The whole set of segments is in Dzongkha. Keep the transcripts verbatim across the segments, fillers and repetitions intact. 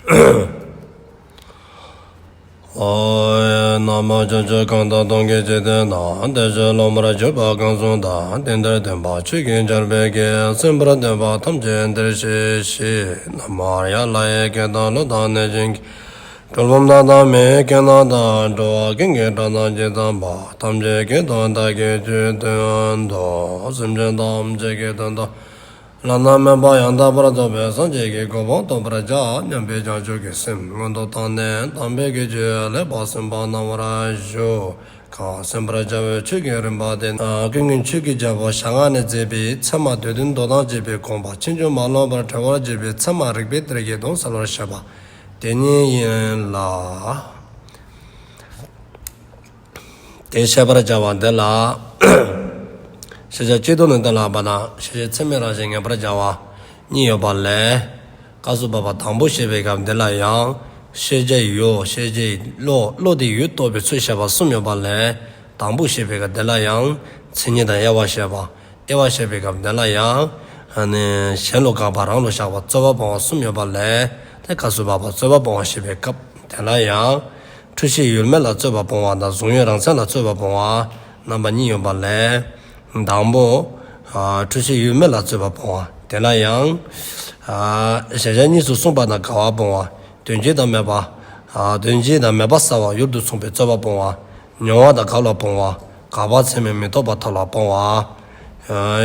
ཨོ། ན་མོ། ཕྱོགས་བཅུ་གང་དག་སྟོང་གི་འཇིག་རྟེན་ན། བདེ་གཤེགས་སློབ་མར་གྱུར་པ་གང་གསུངས་དང་། དེང་འདིར་སྟོན་པ་ཆོས་ཀྱི་ཆར་འབེབས་ཀྱིས། གསན་པར་འདོད་པ་ཐམས་ཅད་འདིར་གཤེགས་ཤིག། ན་མོ་ཡ་ལ་ཡི་སྐད་དང་ཀླུ་དང་གནོད་སྦྱིན་གྱི། གྲུལ་བུམ་དག་དང་མི་ཡི་སྐད་རྣམས་དང་། འགྲོ་བ་ཀུན་གྱི་སྒྲ་རྣམས་ཇི་ཙམ་པ། ཐམས་ཅད་སྐད་དུ་བདག་གིས་ཆོས་བསྟན་ཏོ། སེམས་ཅན་ཐམས་ཅད་ཀྱི་དོན་དུ་བླ་ན་མེད་པ་ཡང་དག་པར་རྫོགས་པའི་སངས་རྒྱས་ཀྱི་གོ་འཕང་ཐོབ་པར་བྱ་སྙམ་པའི་བྱང་ཆུབ་ཀྱི་སེམས་མངོན་དུ་བཏང་ནས་དམ་པའི་གི་ཆོས་ལེགས་པར་གསན་པ་གནང་བར་ཞུ། གང་གསན་པར་བྱ་བའི་ཆོས་ཀྱི་རིམ་པ་དེ་ནི། ཀུན་མཁྱེན་ཆོས་ཀྱི་རྒྱལ་པོ་ཞལ་སྔ་ནས་མཛད་པའི་ཚད་མ་སྡེ་བདུན་མདོ་དང་བཅས་པའི་དགོངས་པ་ཕྱིན་ཅི་མ་ལོག་པར་གྲོལ་བར་བྱེད་པའི་ཚད་མ་རིགས་པའི་གཏེར་གྱི་དོན་གསལ་བར་བཤད་པ་དེ་ཉིད་ཡིན་ལ། དེ་བཤད་པར་བྱ་བ་འདི་ལ། ཤེས་བྱ་སྤྱི་ལྡོག་ནས་གཏན་ལ་དབབ་པ་དང་། ཤེས་བྱེད་ཚད་མའི་རང་བཞིན་ངེས་པར་བྱ་བ་གཉིས་ཡོད་པ་ལས། སྐབས་སུ་བབ་པ་དང་པོ་བཤད་པའི་སྐབས་འདི་ལ་ཡང་། ཤེས་བྱའི་ཡུལ། ཤེས་བྱའི་བློ། བློ་དེའི་ཡུལ་རྟོགས་པའི་ཚུལ་བཤད་པ་གསུམ་ཡོད་པ་ལས། དང་པོ་བཤད་པའི་སྐབས་འདི་ལ་ཡང་། མཚན་ཉིད་དང་དབྱེ་བ་བཤད་པ། དབྱེ་བ་བཤད་པའི་སྐབས་འདི་ལ་ཡང་། ཨ་ནི་གཞན་ལུགས་དགག་པ་རང་ལུགས་བཞག་པ་རྩོད་པ་སྤོང་བ་གསུམ་ཡོད་པ་ལས། དེ་སྐབས་སུ་བབ་པ་རྩོད་པ་སྤོང་བ་བཤད་པའི་སྐབས་འདི་ལ་ཡང་། འཁྲུལ་ཤེས་ཡུལ་མེད་ལ་རྩོད་པ་སྤོང་བ་དང་གཟུང་ཡུལ་རང་མཚན་ལ་རྩོད་པ་སྤོང་བ་རྣམ་པ་གཉིས་ཡོད་པ་ལས། དང་པོ། ཨ་འཁྲུལ་ཤེས་ཡུལ་མེད་ལ་རྩོད་པ་སྤོང་བ་དེ་ལ་ཡང་། ཨ་གཞལ་བྱ་གཉིས་སུ་གསུངས་པ་དང་འགལ་བ་སྤོང་བ། དོན་སྤྱི་དང་མེད་པ། ཨ་དོན་སྤྱི་དང་མེད་པ་གསལ་བ་ཡུལ་དུ་མཚུངས་པའི་རྩོད་པ་སྤོང་བ། མྱོང་བ་དང་འགལ་བ་སྤོང་བ། དགག་པ་ཚད་མས་མི་རྟོགས་པ་ཐལ་བ་སྤོང་བ། ཨ་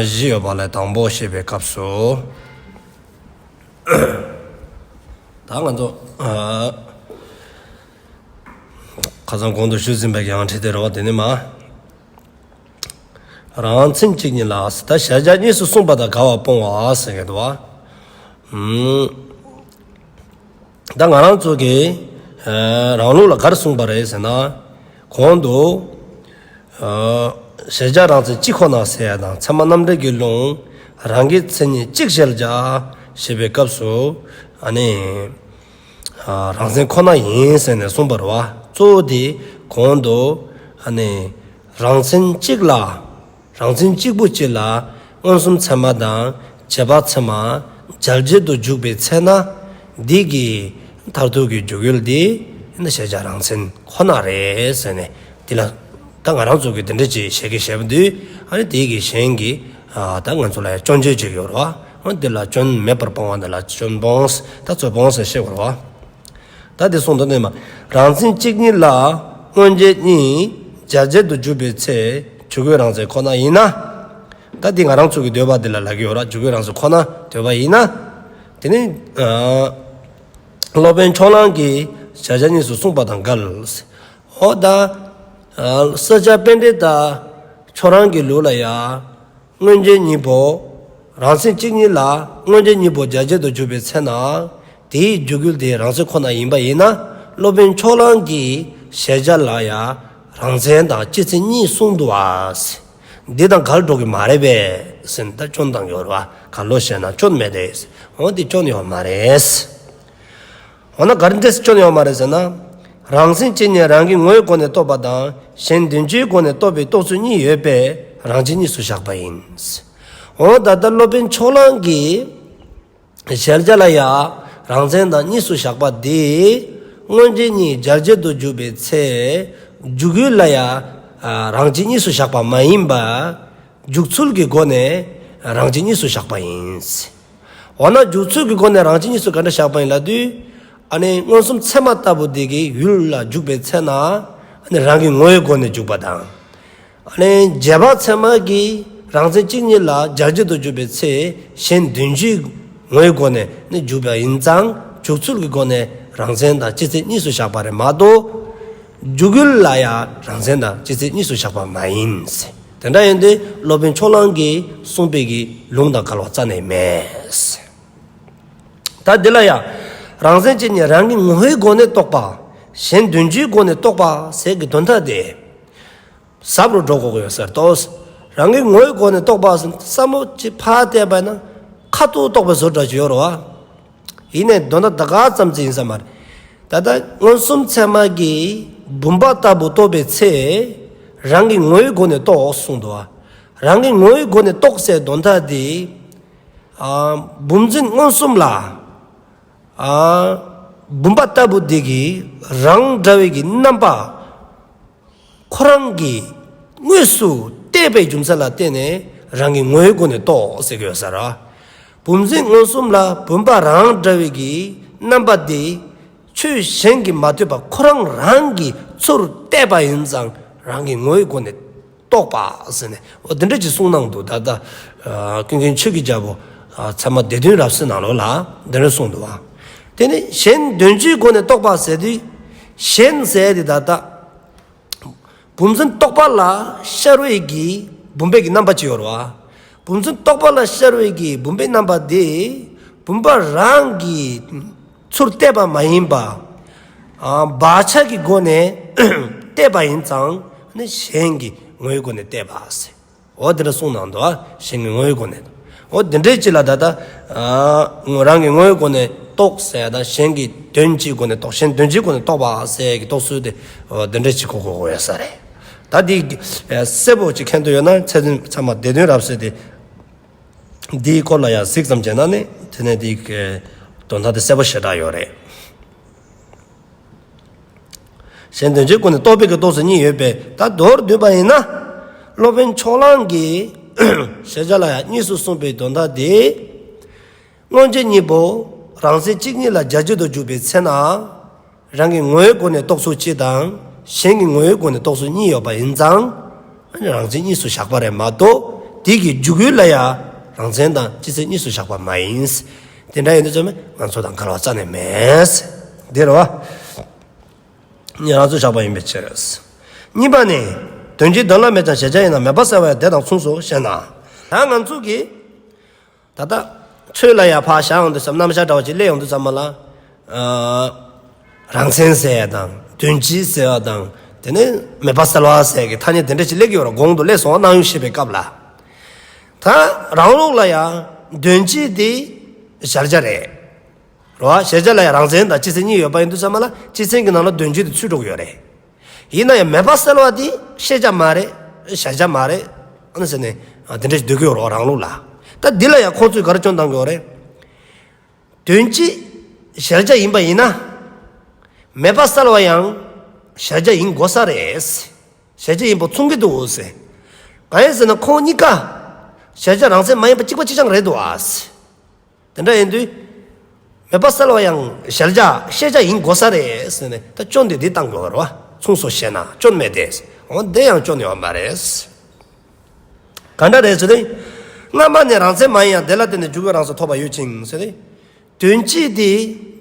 བཞི་ཡོད་པ་ལས་དང་པོ་བཤད་པའི་སྐབས་སུ། ད་ང་ཚོ་ཨ་ཁ་སང་གོང་དུ་ཞུས་ཟིན་པའི་ཡང་ཁྲིད་དེ་རེད་བ། དེ་ནི་མ། རང་མཚན་གཅིག་ཉིད་ལ། ད་གཞལ་བྱ་གཉིས་སུ་གསུངས་པ་དང་འགལ་བ་སྤོང་བ་ཟེར་གྱི་འདུག་བ། ཨུམ། ད་ང་རང་ཚོ་གིས་ཨ་རང་ལུགས་ལ་ག་རེ་གསུངས་པ་རེད་ཟེར་ན། གོང་དུ་ཨ་གཞལ་བྱ་རང་མཚན་གཅིག་ཁོ་ན་ཟེར་ཡ་དང་ཚད་མ་རྣམ་འགྲེལ་གྱི་ལུང་། རང་གི་མཚན་ཉིད་གཅིག་གཞལ་བྱ་ཞེས་པའི་སྐབས་སུ། ཨ་ནི་ཨ་རང་མཚན་ཁོ་ན་ཡིན་ཟེར་ནས་གསུངས་པ་རེད་བ། གཙོ་བོ་དེ་གོང་དུ་ཨ་ནི་རང་མཚན་གཅིག་ལ། རང་མཚན་གཅིག་པུ་གཅིག་ལ་མངོན་སུམ་ཚད་མ་དང་རྗེས་དཔག་ཚད་མ་འཇལ་བྱེད་དུ་འཇུག་པའི་ཚེ་ན། འདི་གི་མཐར་ཐུག་གི་འཇུག་ཡུལ་འདི་ནི་གཞལ་བྱ་རང་མཚན་ཁོ་ན་རེད་ཟེར་ནས། འདི་ལ་ད་ང་རང་ཚོ་གིས་འདི་འདྲ་ཅིག་ཞལ་གྱིས་བཞེས་པ་དུས། ཨ་ནི་དེ་གི་གཞན་གྱིས་ཨ་ད་ང་ཚོ་ལ་ཡང་སྐྱོན་བརྗོད་ཅིག་ཡོད་རེད་བ། འོ་འདི་ལ་སྐྱོན་མེད་པར་སྤོང་བ་འདི་ལ་སྐྱོན་སྤོང་། ད་རྩོད་སྤོང་ཟེར་བཤད་དགོས་རེད་བ། ད་དེ་གསུངས་དོན་ནི་མ། རང་མཚན་གཅིག་ཉིད་ལ་མངོན་རྗེས་གཉིས་འཇལ་བྱེད་དུ་འཇུག་པའི་ཚེ། འཇུག་ཡུལ་རང་མཚན་ཁོ་ན་ཡིན་ན། ད་འདི་ང་རང་ཚོ་གི་འདོད་པ་འདི་ལ་ལབ་ཀྱི་ཡོད་ར། འཇུག་ཡུལ་རང་མཚན་ཁོ་ན་འདོད་པ་ཡིན་ན། དེ་ནི་ཨ་སློབ་དཔོན་ཕྱོགས་གླང་གིས་གཞལ་བྱ་གཉིས་སུ་གསུངས་པ་དང་འགལ། འོ་ད་ཨ་ས་སྐྱ་པཎྜི་ཏ་ཁྱོད་རང་གི་ལུགས་ལ་ཡ། མངོན་རྗེས་གཉིས་པོ། རང་མཚན་གཅིག་ཉིད་ལ་མངོན་རྗེས་གཉིས་པོ་འཇལ་བྱེད་དུ་འཇུག་པའི་ཚེ་ན། དེའི་འཇུག་ཡུལ་དེ་རང་མཚན་ཁོ་ན་ཡིན་པ་ཡིན་ན། སློབ་དཔོན་ཕྱོགས་གླང་གི་གཞལ་བྱ་ལ་ཡང་རང་མཚན་དང་སྤྱི་མཚན་གཉིས་གསུངས་འདུག་བ། འདི་དང་འགལ་འགྲོ་གི་མ་རེད་པས་ཟེར་ནས་ད་སྐྱོན་བཏང་ཡོད་རེད་བ། ག་ལོ་ཞེ་ན་སྐྱོན་མེད་དེ། འོ་འདི་སྐྱོན་ཡོད་མ་རེད། འོ་ན་ག་རེ་འདྲས་སྐྱོན་ཡོད་མ་རེད་ཟེར་ན། རང་མཚན་གཅིག་ཉིད་རང་གི་ངོ་བོའི་སྒོ་ནས་རྟོགས་པ་དང་གཞན་དོན་སྤྱིའི་སྒོ་ནས་རྟོགས་པའི་རྟོགས་ཚུལ་གཉིས་ཡོད་པས་རང་མཚན་གཉིས་སུ་བཞག་པ་ཡིན། འོ་ད་ལྟ་སློབ་དཔོན་ཕྱོགས་གླང་གིས་གཞལ་བྱ་ལ་ཡང་རང་མཚན་དང་གཉིས་སུ་བཞག་པ་དེ། མངོན་རྗེས་གཉིས་འཇལ་བྱེད་དུ་འཇུག་པའི་ཚེ། འཇུག་ཡུལ་ལ་ཡང་རང་མཚན་གཉིས་སུ་བཞག་པ་མ་ཡིན་པ། འཇུག་ཚུལ་གྱི་སྒོ་ནས་རང་མཚན་གཉིས་སུ་བཞག་པ་ཡིན། འོ་ན་འཇུག་ཚུལ་གྱི་སྒོ་ནས་རང་མཚན་གཉིས་སུ་ག་འདྲ་བཞག་པ་ཡིན་ལབ་དུས། ཨ་ནི་མངོན་སུམ་ཚད་མ་ལྟ་བུ་དེ་གི་ཡུལ་ལ་འཇུག་པའི་ཚེ་ན། ཨ་ནི་རང་གི་ངོ་བོའི་སྒོ་ནས་འཇུག་པ་དང་། ཨ་ནི་རྗེས་དཔག་ཚད་མ་གི་རང་མཚན་གཅིག་ཉིད་ལ་འཇལ་བྱེད་དུ་འཇུག་པའི་ཚེ། གཞན་དོན་སྤྱིའི་ངོ་བོའི་སྒོ་ནས་ནི་འཇུག་པ་ཡིན་ཙང་། འཇུག་ཚུལ་གྱི་སྒོ་ནས་རང་མཚན་དང་སྤྱི་མཚན་གཉིས་སུ་བཞག་པ་རེད་མ་གཏོགས། འཇུག་ཡུལ་ལ་ཡང་རང་མཚན་དང་སྤྱི་མཚན་གཉིས་སུ་བཞག་པ་མ་ཡིན། དེ་འདྲ་ཡིན་དུས་སློབ་དཔོན་ཕྱོགས་གླང་གིས་གསུངས་པའི་གི་ལུང་དང་འགལ་བ་རྩ་ནས་མེད། ད་འདི་ལ་ཡང་རང་མཚན་གཅིག་ཉིད་རང་གི་ངོ་བོའི་སྒོ་ནས་རྟོགས་པ། གཞན་དོན་སྤྱིའི་སྒོ་ནས་རྟོགས་པ་ཟེར་གྱི་དོན་དག་དེ་ཟབ་རུ་འགྲོ་དགོས་ཀྱི་ཡོད་ཟེར་ཏོ། རང་གི་ངོ་བོའི་སྒོ་ནས་རྟོགས་པ་ཟེར་བསམ་བློ་ཅིག་ཕར་བལྟས་པ་ན་ཁ་ཐུག་རྟོགས་པའི་བཟོ་འདྲ་ཅིག་ཡོད་རེད་བ། ཡིན་ནའི་དོན་དག་ད་ག་ཙམ་ཅིག་ཡིན་ས་མ་རེད། ད་ལྟ་མངོན་སུམ་ཚད་མ་གི་བུམ་པ་ལྟ་བུ་རྟོགས་པའི་ཚེ། རང་གི་ངོ་བོའི་སྒོ་ནས་རྟོགས་གསུངས་འདུག་བ། རང་གི་ངོ་བོའི་སྒོ་ནས་རྟོགས་ཟེར་དོན་དག་དེ། ཨ་བུམ་འཛིན་མངོན་སུམ་ལ། ཨ་ བུམ་པ་ལྟ་བུ་དེ་གིས་རང་འདྲ་བའི་གི་རྣམ་པ་ཁོ་རང་གིས་དངོས་སུ་བལྟས་པའི་རྒྱུ་མཚན་ལ་བརྟེན་ནས་རང་གི་ངོ་བོའི་སྒོ་ནས་རྟོགས་ཟེར་གྱི་ཡོད་ས་རེད། བུམ་འཛིན་མངོན་སུམ་ལ་བུམ་པ་རང་འདྲ་བའི་གི་རྣམ་པ་དེ་ཆོས་གཞན་གྱིས་མ་ལྟོས་པར་ཁོ་རང་རང་གིས་ཚུར་བལྟས་པ་ཡིན་ཙང་རང་གི་ངོ་བོའི་སྒོ་ནས་རྟོགས་པ་ཟེར་ནས། འོ་དེ་འདྲ་ཅིག་གསུངས་གནང་འདུག་ད་ལྟ་ཀུན་མཁྱེན་ཆོས་ཀྱི་རྒྱལ་པོ་ཚད་མ་སྡེ་བདུན་རབ་གསལ་ནང་ལོགས་ལ་དེ་འདྲ་གསུངས་འདུག་བ། དེ་ནས་གཞན་དོན་སྤྱིའི་སྒོ་ནས་རྟོགས་པ་ཟེར་དུས། གཞན་ཟེར་དེ་ད་ལྟ་བུམ་འཛིན་རྟོག་པ་ལ་ཤར་བའི་གི་བུམ་པའི་གི་རྣམ་པ་ཅིག་ཡོད་རེད་བ། བུམ་འཛིན་རྟོག་པ་ལ་ཤར་བའི་གི་བུམ་པའི་རྣམ་པ་དེ་བུམ་པ་རང་གིས་ཚུར་བལྟས་པ་མ་ཡིན་པ། ཨ་བག་ཆགས་ཀྱི་སྒོ་ནས་བལྟས་པ་ཡིན་ཙང་ནི་གཞན་གྱི་ངོ་བོའི་སྒོ་ནས་བལྟས་པ་ཟེར། འོ་དེ་འདྲ་གསུངས་གནང་འདུག་ཨ། གཞན་གྱི་ངོ་བོའི་སྒོ་ནས། འོ་དེ་འདྲའི་ཅིག་ལ་ད་ལྟ་ཨ་རང་གི་ངོ་བོའི་སྒོ་ནས་རྟོགས་ཟེར་ཡ་དང་གཞན་གྱི་དོན་སྤྱིའི་སྒོ་ནས་རྟོགས། གཞན་དོན་སྤྱིའི་སྒོ་ནས་རྟོགས་པ་ཟེར་གྱི་རྟོགས་ཚུལ་དེ་འོ་དེ་འདྲའི་ཅིག་གོ་དགོས་ཡོད་ས་རེད། ད་འདི་ཨ་གསལ་པོ་ཅིག་མཁྱེན་འདོད་ཡོད་ན་ཚད་ཚད་མ་སྡེ་བདུན་རབ་གསལ་དེ། འདིའི་སྐོར་ལ་ཡང་གཟིགས་ཙམ་བྱས་ན་ནི་དེ་ནས་འདིའི་དོན་དག་དེ་གསལ་པོ་ཞེ་དྲག་ཡོད་རེད། གཞན་དོན་སྤྱིའི་སྒོ་ནས་རྟོགས་པའི་གི་རྟོགས་ཚུལ་གཉིས་ཡོད་པས། ད་མདོར་བསྡུས་པ་ཡིན་ན། སློབ་དཔོན་ཕྱོགས་གླང་གིས་ཤེས་བྱ་ལ་ཡང་གཉིས་སུ་གསུངས་པའི་དོན་དག་དེ། མངོན་རྗེས་གཉིས་པོ་རང་མཚན་གཅིག་ཉིད་ལ་རྒྱ་སྤྱོད་དུ་འཇུག་པའི་ཚེ་ན། རང་གི་ངོ་བོའི་སྒོ་ནས་རྟོགས་ཚུལ་གཅིག་དང་། གཞན་གྱི་ངོ་བོའི་སྒོ་ནས་རྟོགས་ཚུལ་གཉིས་ཡོད་པ་ཡིན་ཙང་། ཨ་ནི་རང་མཚན་གཉིས་སུ་བཞག་པ་རེད་མ་གཏོགས། དེ་གི་འཇུག་ཡུལ་ལ་ཡང་རང་མཚན་དང་སྤྱི་མཚན་གཉིས་སུ་བཞག་པ་མ་ཡིན། དེ་འདྲ་ཡིན་དུས་ཙམ་ནས་ང་ཚོ་དང་འགལ་བ་རྩ་ནས་མེད། དེ་རེད་བ། གཉིས་རང་ཚུལ་བཞག་པ་ཡིན་པའི་ཕྱིར། གཉིས་པ་ནི། དོན་སྤྱིའི་དོན་ལ་མེད་ཀྱང་གཞལ་བྱ་ཡིན་ན་མེད་པར་གསལ་བ་ཡང་དེ་དང་མཚུངས་སོ་ཞེ་ན། ད་ང་ཚོ་གིས་ད་ལྟ་ཆོས་ལ་ཡང་ཕར་བཞག་ཡོང་དུས་ཙམ། རྣམ་གཞག་འདྲ་བ་ཅིག་སླེབས་ཡོང་དུས་ཙམ་པ་ལ། ཨ་རང་མཚན་ཟེར་ཡ་དང་དོན་སྤྱི་ཟེར་བ་དང་། དེ་ནས་མེད་པར་གསལ་བ་ཟེར་གྱི་ཐ་སྙད་དེ་འདྲ་ཅིག་སླེབས་ཀྱི་ཡོད་རེད། གོང་དུ་སླེབས་སོང་བ། སྣང་ཡུལ་བཤད་པའི་སྐབས་ལ། ད་རང་ལུགས་ལ་ཡང་དོན་སྤྱི་དེ་གཞལ་བྱ་རེད། རེད་བ། གཞལ་བྱ་ལ་ཡང་རང་མཚན་དང་སྤྱི་མཚན་གཉིས་ཡོད་པ་ཡིན་དུས་ཙམ་པ་ལ་སྤྱི་མཚན་གྱི་ནང་ལ་དོན་སྤྱི་དེ་ཚུད་འགྲོ་གི་ཡོད་རེད། ཡིན་ན་ཡང་མེད་པར་གསལ་བ་དེ་ཤེས་བྱ་མ་རེད། གཞལ་བྱ་མ་རེད། ཨ་ནི་ཟེར་ནས་ཨ་དེ་འདྲ་ཞིག་འདོད་ཀྱི་ཡོད་རེད་བ། རང་ལུགས་ལ། ད་འདི་ལ་ཡང་ཁོང་ཚོས་ག་རེ་སྐྱོན་བཏང་གི་ཡོད་རེད། དོན་སྤྱི་གཞལ་བྱ་ཡིན་པ་ཡིན་ན། མེད་པར་གསལ་བ་ཡང་གཞལ་བྱ་ཡིན་དགོས་ས་རེད། གཞལ་བྱ་ཡིན་པ་མཚུངས་ཀྱི་འདུག་ཟེར། གང་ཡིན་ཟེར་ན་ཁོང་གཉིས་ཀ་གཞལ་བྱ་རང་མཚན་མ་ཡིན་པ་གཅིག་པ་གཅིག་རྐྱང་རེད་འདུག་ཨ་ཟེར། དེ་འདྲ་ཡིན་དུས། མེད་པར་གསལ་བ་ཡང་གཞལ་བྱ་ཤེས་བྱ་ཡིན་དགོས་ས་རེད་ཟེར་ནས་ད་སྐྱོན་དེ་འདི་བཏང་དགོས་རེད་བ། མཚུངས་སོ་ཞེ་ན་སྐྱོན་མེད་དེ། འོ་དེ་ཡང་སྐྱོན་ཡོད་མ་རེད། ག་འདྲ་རེད་ཟེར་ཏེ། སྔ་མ་ནས་རང་མཚན་མ་ཡིན་ཡང་དེ་ལ་བརྟེན་ནས་འཇུག་ཡུལ་རང་མཚན་ཐོབ་པ་ཡོད་ཅིང་ཟེར་ཏེ། དོན་སྤྱི་དེ་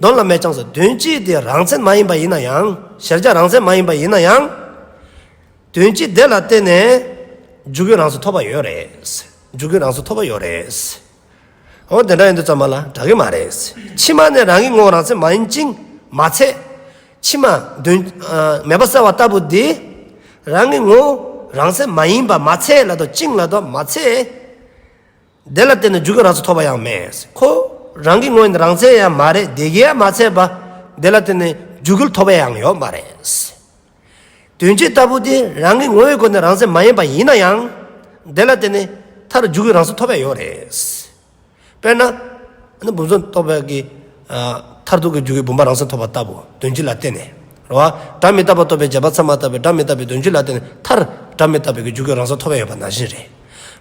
དོན་ལ་མེད་ཀྱང་ཟེར། དོན་སྤྱི་དེ་རང་མཚན་མ་ཡིན་པ་ཡིན་ན་ཡང་། གཞལ་བྱ་རང་མཚན་མ་ཡིན་པ་ཡིན་ན་ཡང་། དོན་སྤྱི་དེ་ལ་བརྟེན་ནས་འཇུག་ཡུལ་རང་མཚན་ཐོབ་པ་ཡོད་རེད། འཇུག་ཡུལ་རང་མཚན་ཐོབ་པ་ཡོད་རེད། འོ་དེ་འདྲ་ཡིན་དུས་ཙམ་པ་ལ་འདྲ་གི་མ་རེད། ཕྱི་མ་ནི་རང་གི་ངོ་བོ་རང་མཚན་མ་ཡིན་ཅིང་མ་ཚད། ཕྱི་མ་དོན་ཨ་མེད་པར་གསལ་བ་ལྟ་བུ་འདི་རང་གི་ངོ་བོ་རང་མཚན་མ་ཡིན་པ་མ་ཚད་ལབ་དང་ཅིང་ལབ་དང་མ་ཚད། དེ་ལ་བརྟེན་ནས་འཇུག་ཡུལ་རང་མཚན་ཐོབ་པ་ཡང་མེད། ཁོ་རང་གི་ངོ་བོ་ནི་རང་མཚན་ཡང་མ་རེད། དེ་གིས་ཡང་མ་ཚད་པ། དེ་ལ་བརྟེན་ནས་འཇུག་ཡུལ་ཐོབ་པ་ཡང་ཡོད་མ་རེད། དོན་སྤྱི་ལྟ་བུ་དེ་རང་གི་ངོ་བོའི་སྒོ་ནས་རང་མཚན་མ་ཡིན་པ་ཡིན་ན་ཡང་། དེ་ལ་བརྟེན་ནས་མཐར་འཇུག་ཡུལ་རང་མཚན་ཐོབ་པ་ཡོད་རེད། དཔེར་ན། ཨ་ནི་བུམ་འཛིན་རྟོག་པའི་གི་ཨ་མཐར་ཐུག་གི་འཇུག་ཡུལ་བུམ་པ་རང་མཚན་ཐོབ་པ་ལྟ་བུ་དོན་སྤྱི་ལ་བརྟེན་ནས། རེད་བ། སྒྲ་མི་རྟག་པ་རྟོགས་པའི་རྗེས་དཔག་ཚད་མ་ལྟ་བུའི་སྒྲ་མི་རྟག་པའི་དོན་སྤྱི་ལ་བརྟེན་ནས་མཐར་སྒྲ་མི་རྟག་པའི་གི་འཇུག་ཡུལ་རང་མཚན་ཐོབ་པ་ཡོད་པ་ནང་བཞིན་རེད།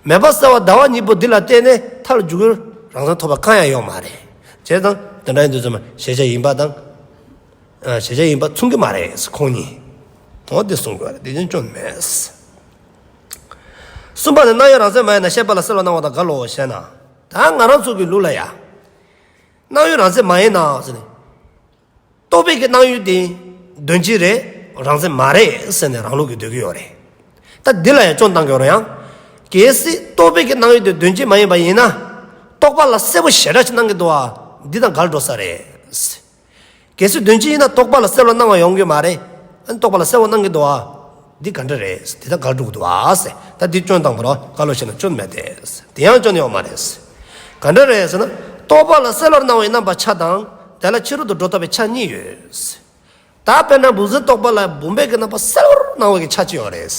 མེད་པར་གསལ་བ་ཟླ་བ་གཉིས་པོ་འདི་ལ་བརྟེན་ནས་མཐར་འཇུག་ཡུལ་རང་མཚན་ཐོབ་པ་གང་ཡང་ཡོད་མ་རེད། བྱས་ཙང་དེ་འདྲ་ཡིན་དུས་ཙམ་པ་གཞལ་བྱ་ཡིན་པ་དང་། ཨ་གཞལ་བྱ་ཡིན་པ་མཚུངས་ཀྱི་མ་རེད་ཁོང་གཉིས། འོ་དེ་གསུང་དགོས་རེད། དེ་ཅན་སྐྱོན་མེད། གསུམ་པ་ནི་སྣང་ཡུལ་རང་མཚན་མ་ཡིན་ན་ཤེས་པ་ལ་གསལ་བར་སྣང་བ་དང་འགལ་ལོ་ཞེ་ན། ད་ང་རང་ཚོ་གི་ལུགས་ལ་ཡ། སྣང་ཡུལ་རང་མཚན་མ་ཡིན་ན་ཟེར་ནས། རྟོག་པའི་གི་སྣང་ཡུལ་དེ་དོན་སྤྱི་རེད། རང་མཚན་མ་རེད་ཟེར་ནས་རང་ལུགས་ཀྱིས་འདོད་ཀྱི་ཡོད་རེད། ད་འདི་ལ་ཡང་སྐྱོན་བཏང་གི་ཡོད་རེད་ཡང་། གལ་སྲིད་རྟོག་པའི་གི་སྣང་ཡུལ་དེ་དོན་སྤྱི་མ་ཡིན་པ་ཡིན་ན། རྟོག་པ་ལ་གསལ་པོ་ཞེ་དྲག་ཅིག་སྣང་གི་འདུག་བ། འདི་དང་འགལ་འགྲོ་ས་རེད། གལ་སྲིད་དོན་སྤྱི་ཡིན་ན་རྟོག་པ་ལ་གསལ་བར་སྣང་བ་ཡོང་གི་མ་རེད། ཨ་ནི་རྟོག་པ་ལ་གསལ་བར་སྣང་གི་འདུག་ཨ། འདི་ག་འདྲ་རེད། དེ་དང་འགལ་འགྲོ་གི་འདུག་ཨ་ཟེར། ད་འདི་སྐྱོན་བཏང་བ་རེད། འགལ་ལོ་ཞེ་ན་སྐྱོན་མེད་དེ། དེ་ཡང་སྐྱོན་ཡོད་མ་རེད། ག་འདྲ་རེད་ཟེར་ན། རྟོག་པ་ལ་གསལ་བར་སྣང་བའི་རྣམ་པ་ཆ་དང་། དེ་ལ་ཕྱི་རོལ་དུ་སྒྲོ་བཏགས་པའི་ཆ་གཉིས་ཡོད། ད་དཔེར་ན་བུམ་འཛིན་རྟོག་པ་ལ་བུམ་པའི་གི་རྣམ་པ་གསལ་བར་སྣང་བའི་གི་ཆ་གཅིག་ཡོད་རེད།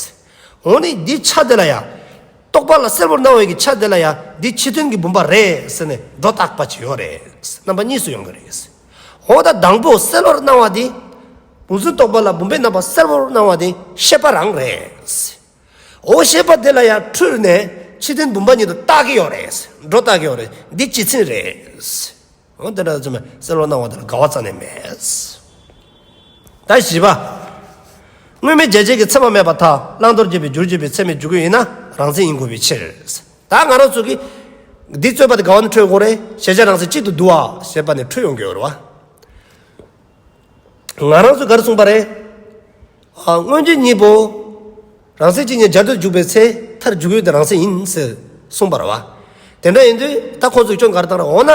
འོ་ནི་འདི་ཆ་དེ་ལ་ཡ། རྟོག་པ་ལ་གསལ་བར་སྣང་བའི་གི་ཆ་དེ་ལ་ཡ། འདི་ཕྱི་དོན་གྱི་བུམ་པ་རེད་ཟེར་ནས་སྒྲོ་བཏགས་པ་ཅིག་ཡོད་རེད། རྣམ་པ་གཉིས་སུ་ཡོང་གི་རེད། འོ་ད་དང་པོ་གསལ་བར་སྣང་བ་དེ། བུམ་འཛིན་རྟོག་པ་ལ་བུམ་པའི་རྣམ་པ་གསལ་བར་སྣང་བ་དེ་ཤེས་པ་རང་རེད། འོ་ཤེས་པ་དེ་ལ་ཡང་འཁྲུལ་ནས་ཕྱི་དོན་བུམ་པ་ཉིད་དུ་བཏགས་ཀྱི་ཡོད་རེད། སྒྲོ་བཏགས་ཀྱི་ཡོད་རེད། འདི་སྤྱི་མཚན་རེད། འོ་དེ་འདྲ་ཙམ་གསལ་བར་སྣང་བ་དེ་ལ་འགལ་བ་རྩ་ནས་མེད། ད་བཞི་པ། དངོས་མེད་རྒྱ་བྱེད་ཀྱི་ཚད་མ་མེད་པར་ཐལ། བླང་དོར་བྱེད་པའི་རྒྱུར་བྱེད་པའི་ཚད་མའི་འཇུག་ཡུལ་ཡིན་ན་རང་མཚན་ཡིན་དགོས་པའི་ཕྱིར། ད་ང་རང་ཚོ་གིས་འདི་རྩོད་པ་དེ་ག་བ་ནས་འཕྲོས་དགོས་རེད། གཞལ་བྱ་རང་མཚན་གཅིག་ཏུ་འདུ་བ་ཞེས་པ་ནས་འཕྲོས་ཡོང་གི་ཡོད་རེད་བ། ང་རང་ཚོས་ག་རེ་གསུངས་པ་རེད། ཨ། མངོན་རྗེས་གཉིས་པོ་རང་མཚན་གཅིག་ཉིད་སྦྱར་དུ་འཇུག་པའི་ཚེ་མཐར་འཇུག་ཡུལ་དེ་རང་མཚན་ཡིན་ཟེར་གསུངས་པ་རེད་བ། དེ་འདྲ་ཡིན་དུས་ད་ཁོང་ཚོས་སྐྱོན་ག་རེ་བཏང་རེད། འོ་ན།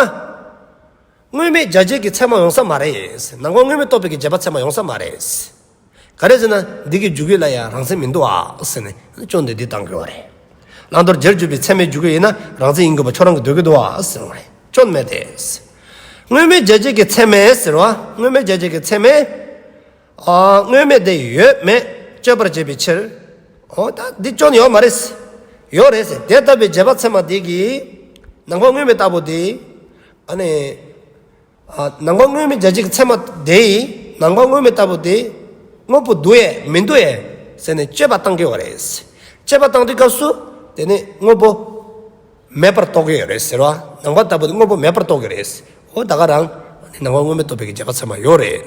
དངོས་མེད་རྒྱ་བྱེད་ཀྱི་ཚད་མ་ཡོང་ས་མ་རེད། ནང་པ་དངོས་མེད་རྟོགས་པའི་གི་རྗེས་དཔག་ཚད་མ་ཡོང་ས་མ་རེད། ག་རེ་ཟེར་ན་འདི་གི་འཇུག་ཡུལ་ལ་ཡང་རང་མཚན་མི་འདུག་ཨ་ཟེར་ནས་སྐྱོན་དེ་འདི་བཏང་གི་ཡོད་རེད། བླང་དོར་བྱེད་པར་འཇུག་པའི་ཚད་མའི་འཇུག་ཡུལ་ཡིན་ན་རང་མཚན་ཡིན་དགོས་པ་ཁྱོད་རང་གིས་འདོད་ཀྱི་འདུག་ཨ་ཟེར་བ་རེད། སྐྱོན་མེད་དེ། དངོས་མེད་རྒྱ་བྱེད་ཀྱི་ཚད་མས་ཟེར་བ། དངོས་མེད་རྒྱ་བྱེད་ཀྱི་ཚད་མས། ཨ། དངོས་མེད་དེ་ཡོད་མེད་དཔྱོད་པར་བྱེད་པའི་ཕྱིར། འོ་ད་འདི་སྐྱོན་ཡོད་མ་རེད། ཡོད་རེད་ཟེར། དེ་ལྟ་བུའི་རྗེས་དཔག་ཚད་མ་དེ་གིས་ནང་པ་དངོས་མེད་ལྟ་བུ་དེ། ཨ་ནི། ཨ། ནང་པ་དངོས་མེད་རྒྱ་བྱེད་ཀྱི་ཚད་མ་དེ་ཡིས་ནང་པ་དངོས་མེད་ལྟ་བུ་དེ་དངོས་པོ་འདུག་ཡས་མི་འདུག་ཡས་ཟེར་ནས་དཔྱད་པ་བཏང་གི་ཡོད་རེད། དཔྱད་པ་བཏང་དུས་སྐབས་སུ་དེ་ནི་དངོས་པོ་མེད་པར་རྟོགས་ཀྱི་ཡོད་རེད་ཟེར་བ། ནང་པ་ལྟ་བུ་དེ་དངོས་པོ་མེད་པར་རྟོགས་ཀྱི་རེད། འོ་ད་ག་རང་ནང་པ་དངོས་མེད་རྟོགས་པའི་གི་རྗེས་དཔག་ཚད་མ་ཡོད་རེད།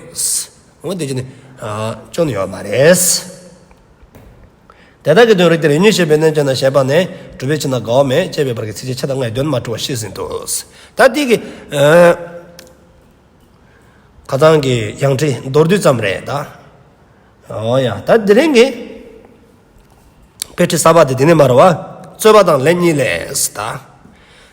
འོ་དེ་ཅི་ནི། ཨ། སྐྱོན་ཡོད་མ་རེད། དེ་དག་གི་དོན་རིགས་དེར་ཡུལ་གཉིས་ཞེས་པའི་རྣལ་འབྱོར་རྣམས་ཞེས་པ་ནས་གྲུབ་པའི་ཕྱིར་ན་འགལ་བ་མེད་ཅེས་པའི་བར་གྱི་ཚིགས་བཅད་ཕྱེད་དང་ལྔའི་དོན་མ་འཁྲུལ་བ་བཤད་ཟིན་ཏོ། ད་འདི་གི། ཨ། ཁ་སང་གི་ཡང་ཁྲིད་མདོར་བསྡུས་ཙམ་རེད་ད། འོ་ཡ། ད་དེ་རིང་གི་དཔེ་ཁྲིད་གསར་པ་དེ་འདི་ནས་མར་བ། རྩོད་པ་དང་ལན་གཉིས་ལས་ད།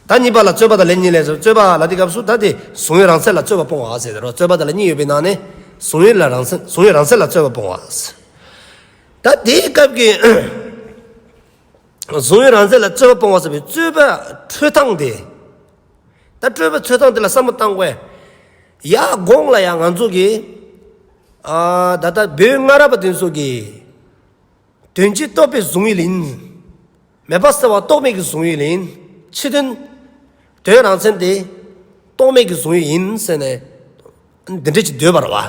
ད་གཉིས་པ་ལ་རྩོད་པ་དང་ལན་གཉིས་ལས། རྩོད་པ་ལ་དེ་སྐབས་སུ་ད་དེ་གཟུང་ཡུལ་རང་མཚན་ལ་རྩོད་པ་སྤོང་བ་ཟེར་དེ་རོ། རྩོད་པ་དང་ལན་གཉིས་ཡོད་པའི་ནང་ནས་གཟུང་ཡུལ་ལ་རང་མཚན། གཟུང་ཡུལ་རང་མཚན་ལ་རྩོད་པ་སྤོང་བ། ད་དེའི་སྐབས་ཀྱི་གཟུང་ཡུལ་རང་མཚན་ལ་རྩོད་པ་སྤོང་བ་ཟེར་བའི་རྩོད་པ་འཕྲོས་སྟངས་དེ། ད་རྩོད་པ་འཕྲོས་སྟངས་དེ་ལ་བསམ་བློ་བཏང་དགོས། ཡ་གོང་ལ་ཡང་ང་ཚོ་གིས། ཨ། ད་ལྟ་བོད་སྔ་རབས་པ་དེ་ཚོ་གིས་དོན་སྤྱི་རྟོག་པའི་གཟུང་ཡུལ་ཡིན། མེད་པ་གསལ་བ་རྟོག་མེད་ཀྱི་གཟུང་ཡུལ་ཡིན། ཕྱི་དོན། དོན་རང་མཚན་དེ་རྟོག་མེད་ཀྱི་གཟུང་ཡུལ་ཡིན་ཟེར་ནས་འདི་འདྲ་ཅིག་འདོད་པ་རེད་བ།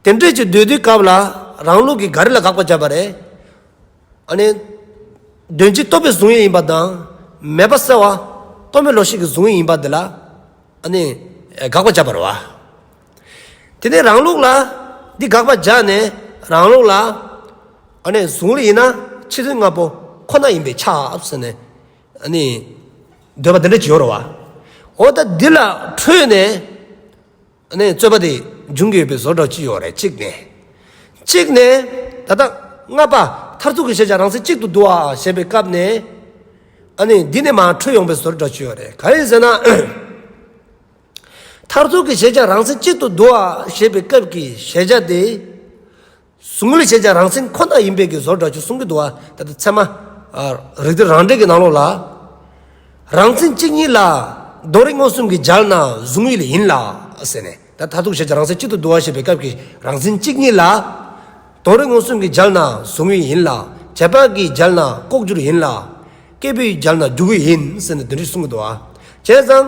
དེ་འདྲ་ཅིག་འདོད་དུས་སྐབས་ལ་རང་ལུགས་ཀྱིས་ག་རེ་ལ་དགག་པ་བརྒྱབ་པ་རེད། ཨ་ནི། དོན་སྤྱི་རྟོག་པའི་གཟུང་ཡུལ་ཡིན་པ་དང་མེད་པ་གསལ་བ་རྟོག་མེད་བློ་ཤེས་ཀྱི་གཟུང་ཡུལ་ཡིན་པ་འདི་ལ། ཨ་ནི། དགག་པ་བརྒྱབ་པ་རེད་བ། དེ་ནས་རང་ལུགས་ལ་འདི་དགག་པ་བརྒྱབ་ནས་རང་ལུགས་ལ། ཨ་ནི་གཟུང་ཡུལ་ཡིན་ན་ཕྱི་དོན་ལྔ་པོ་ཁོ་ན་ཡིན་པས་ཁྱབ་ཟེར་ནས། ཨ་ནི། འདོད་པ་འདི་འདྲ་ཅིག་ཡོད་རེད་བ། འོ་ད་འདི་ལ་འཕྲོས་ནས། ཨ་ནི་རྩོད་པ་དེ་འབྱུང་གི་ཡོད་པའི་བཟོ་འདྲ་ཅིག་ཡོད་རེད་གཅིག་ནས། གཅིག་ནས། ད་ལྟ་ལྔ་པ་མཐར་ཐུག་གི་གཞལ་བྱ་རང་མཚན་གཅིག་ཏུ་འདུ་བ་ཞེས་པའི་སྐབས་ནས། ཨ་ནི་འདི་ནས་མར་འཕྲོས་ཡོང་པའི་བཟོ་འདྲ་ཅིག་ཡོད་རེད། ག་རེ་ཟེར་ན། མཐར་ཐུག་གི་གཞལ་བྱ་རང་མཚན་གཅིག་ཏུ་འདུ་བ་ཞེས་པའི་སྐབས་ཀྱི་གཞལ་བྱ་དེ། གཟུང་ཡུལ་གཞལ་བྱ་རང་མཚན་ཁོ་ན་ཡིན་པའི་གི་བཟོ་འདྲ་ཅིག་གསུང་གི་འདུག་བ། ད་ལྟ་ཚད་མ། ཨ། རིགས་གཏེར་རང་འགྲེལ་གྱི་ནང་ལོགས་ལ། རང་མཚན་གཅིག་ཉིད་ལ། དོན་རིག་མངོན་སུམ་གྱིས་འཇལ་ན་གཟུང་ཡུལ་ཡིན་ལ། ཟེར་ནས། ད་མཐར་ཐུག་གཞལ་བྱ་རང་མཚན་གཅིག་ཏུ་འདུ་བ་ཞེས་པའི་སྐབས་ཀྱི་རང་མཚན་གཅིག་ཉིད་ལ། དོན་རིག་མངོན་སུམ་གྱིས་འཇལ་ན་གཟུང་ཡུལ་ཡིན་ལ། རྗེས་དཔག་གིས་འཇལ་ན་ལྐོག་གྱུར་ཡིན་ལ། སྐྱེས་བུས་འཇལ་ན་འཇུག་ཡུལ་ཡིན་ཟེར་ནས་འདི་འདྲ་གསུང་གི་འདུག་བ། བྱས་ཙང་།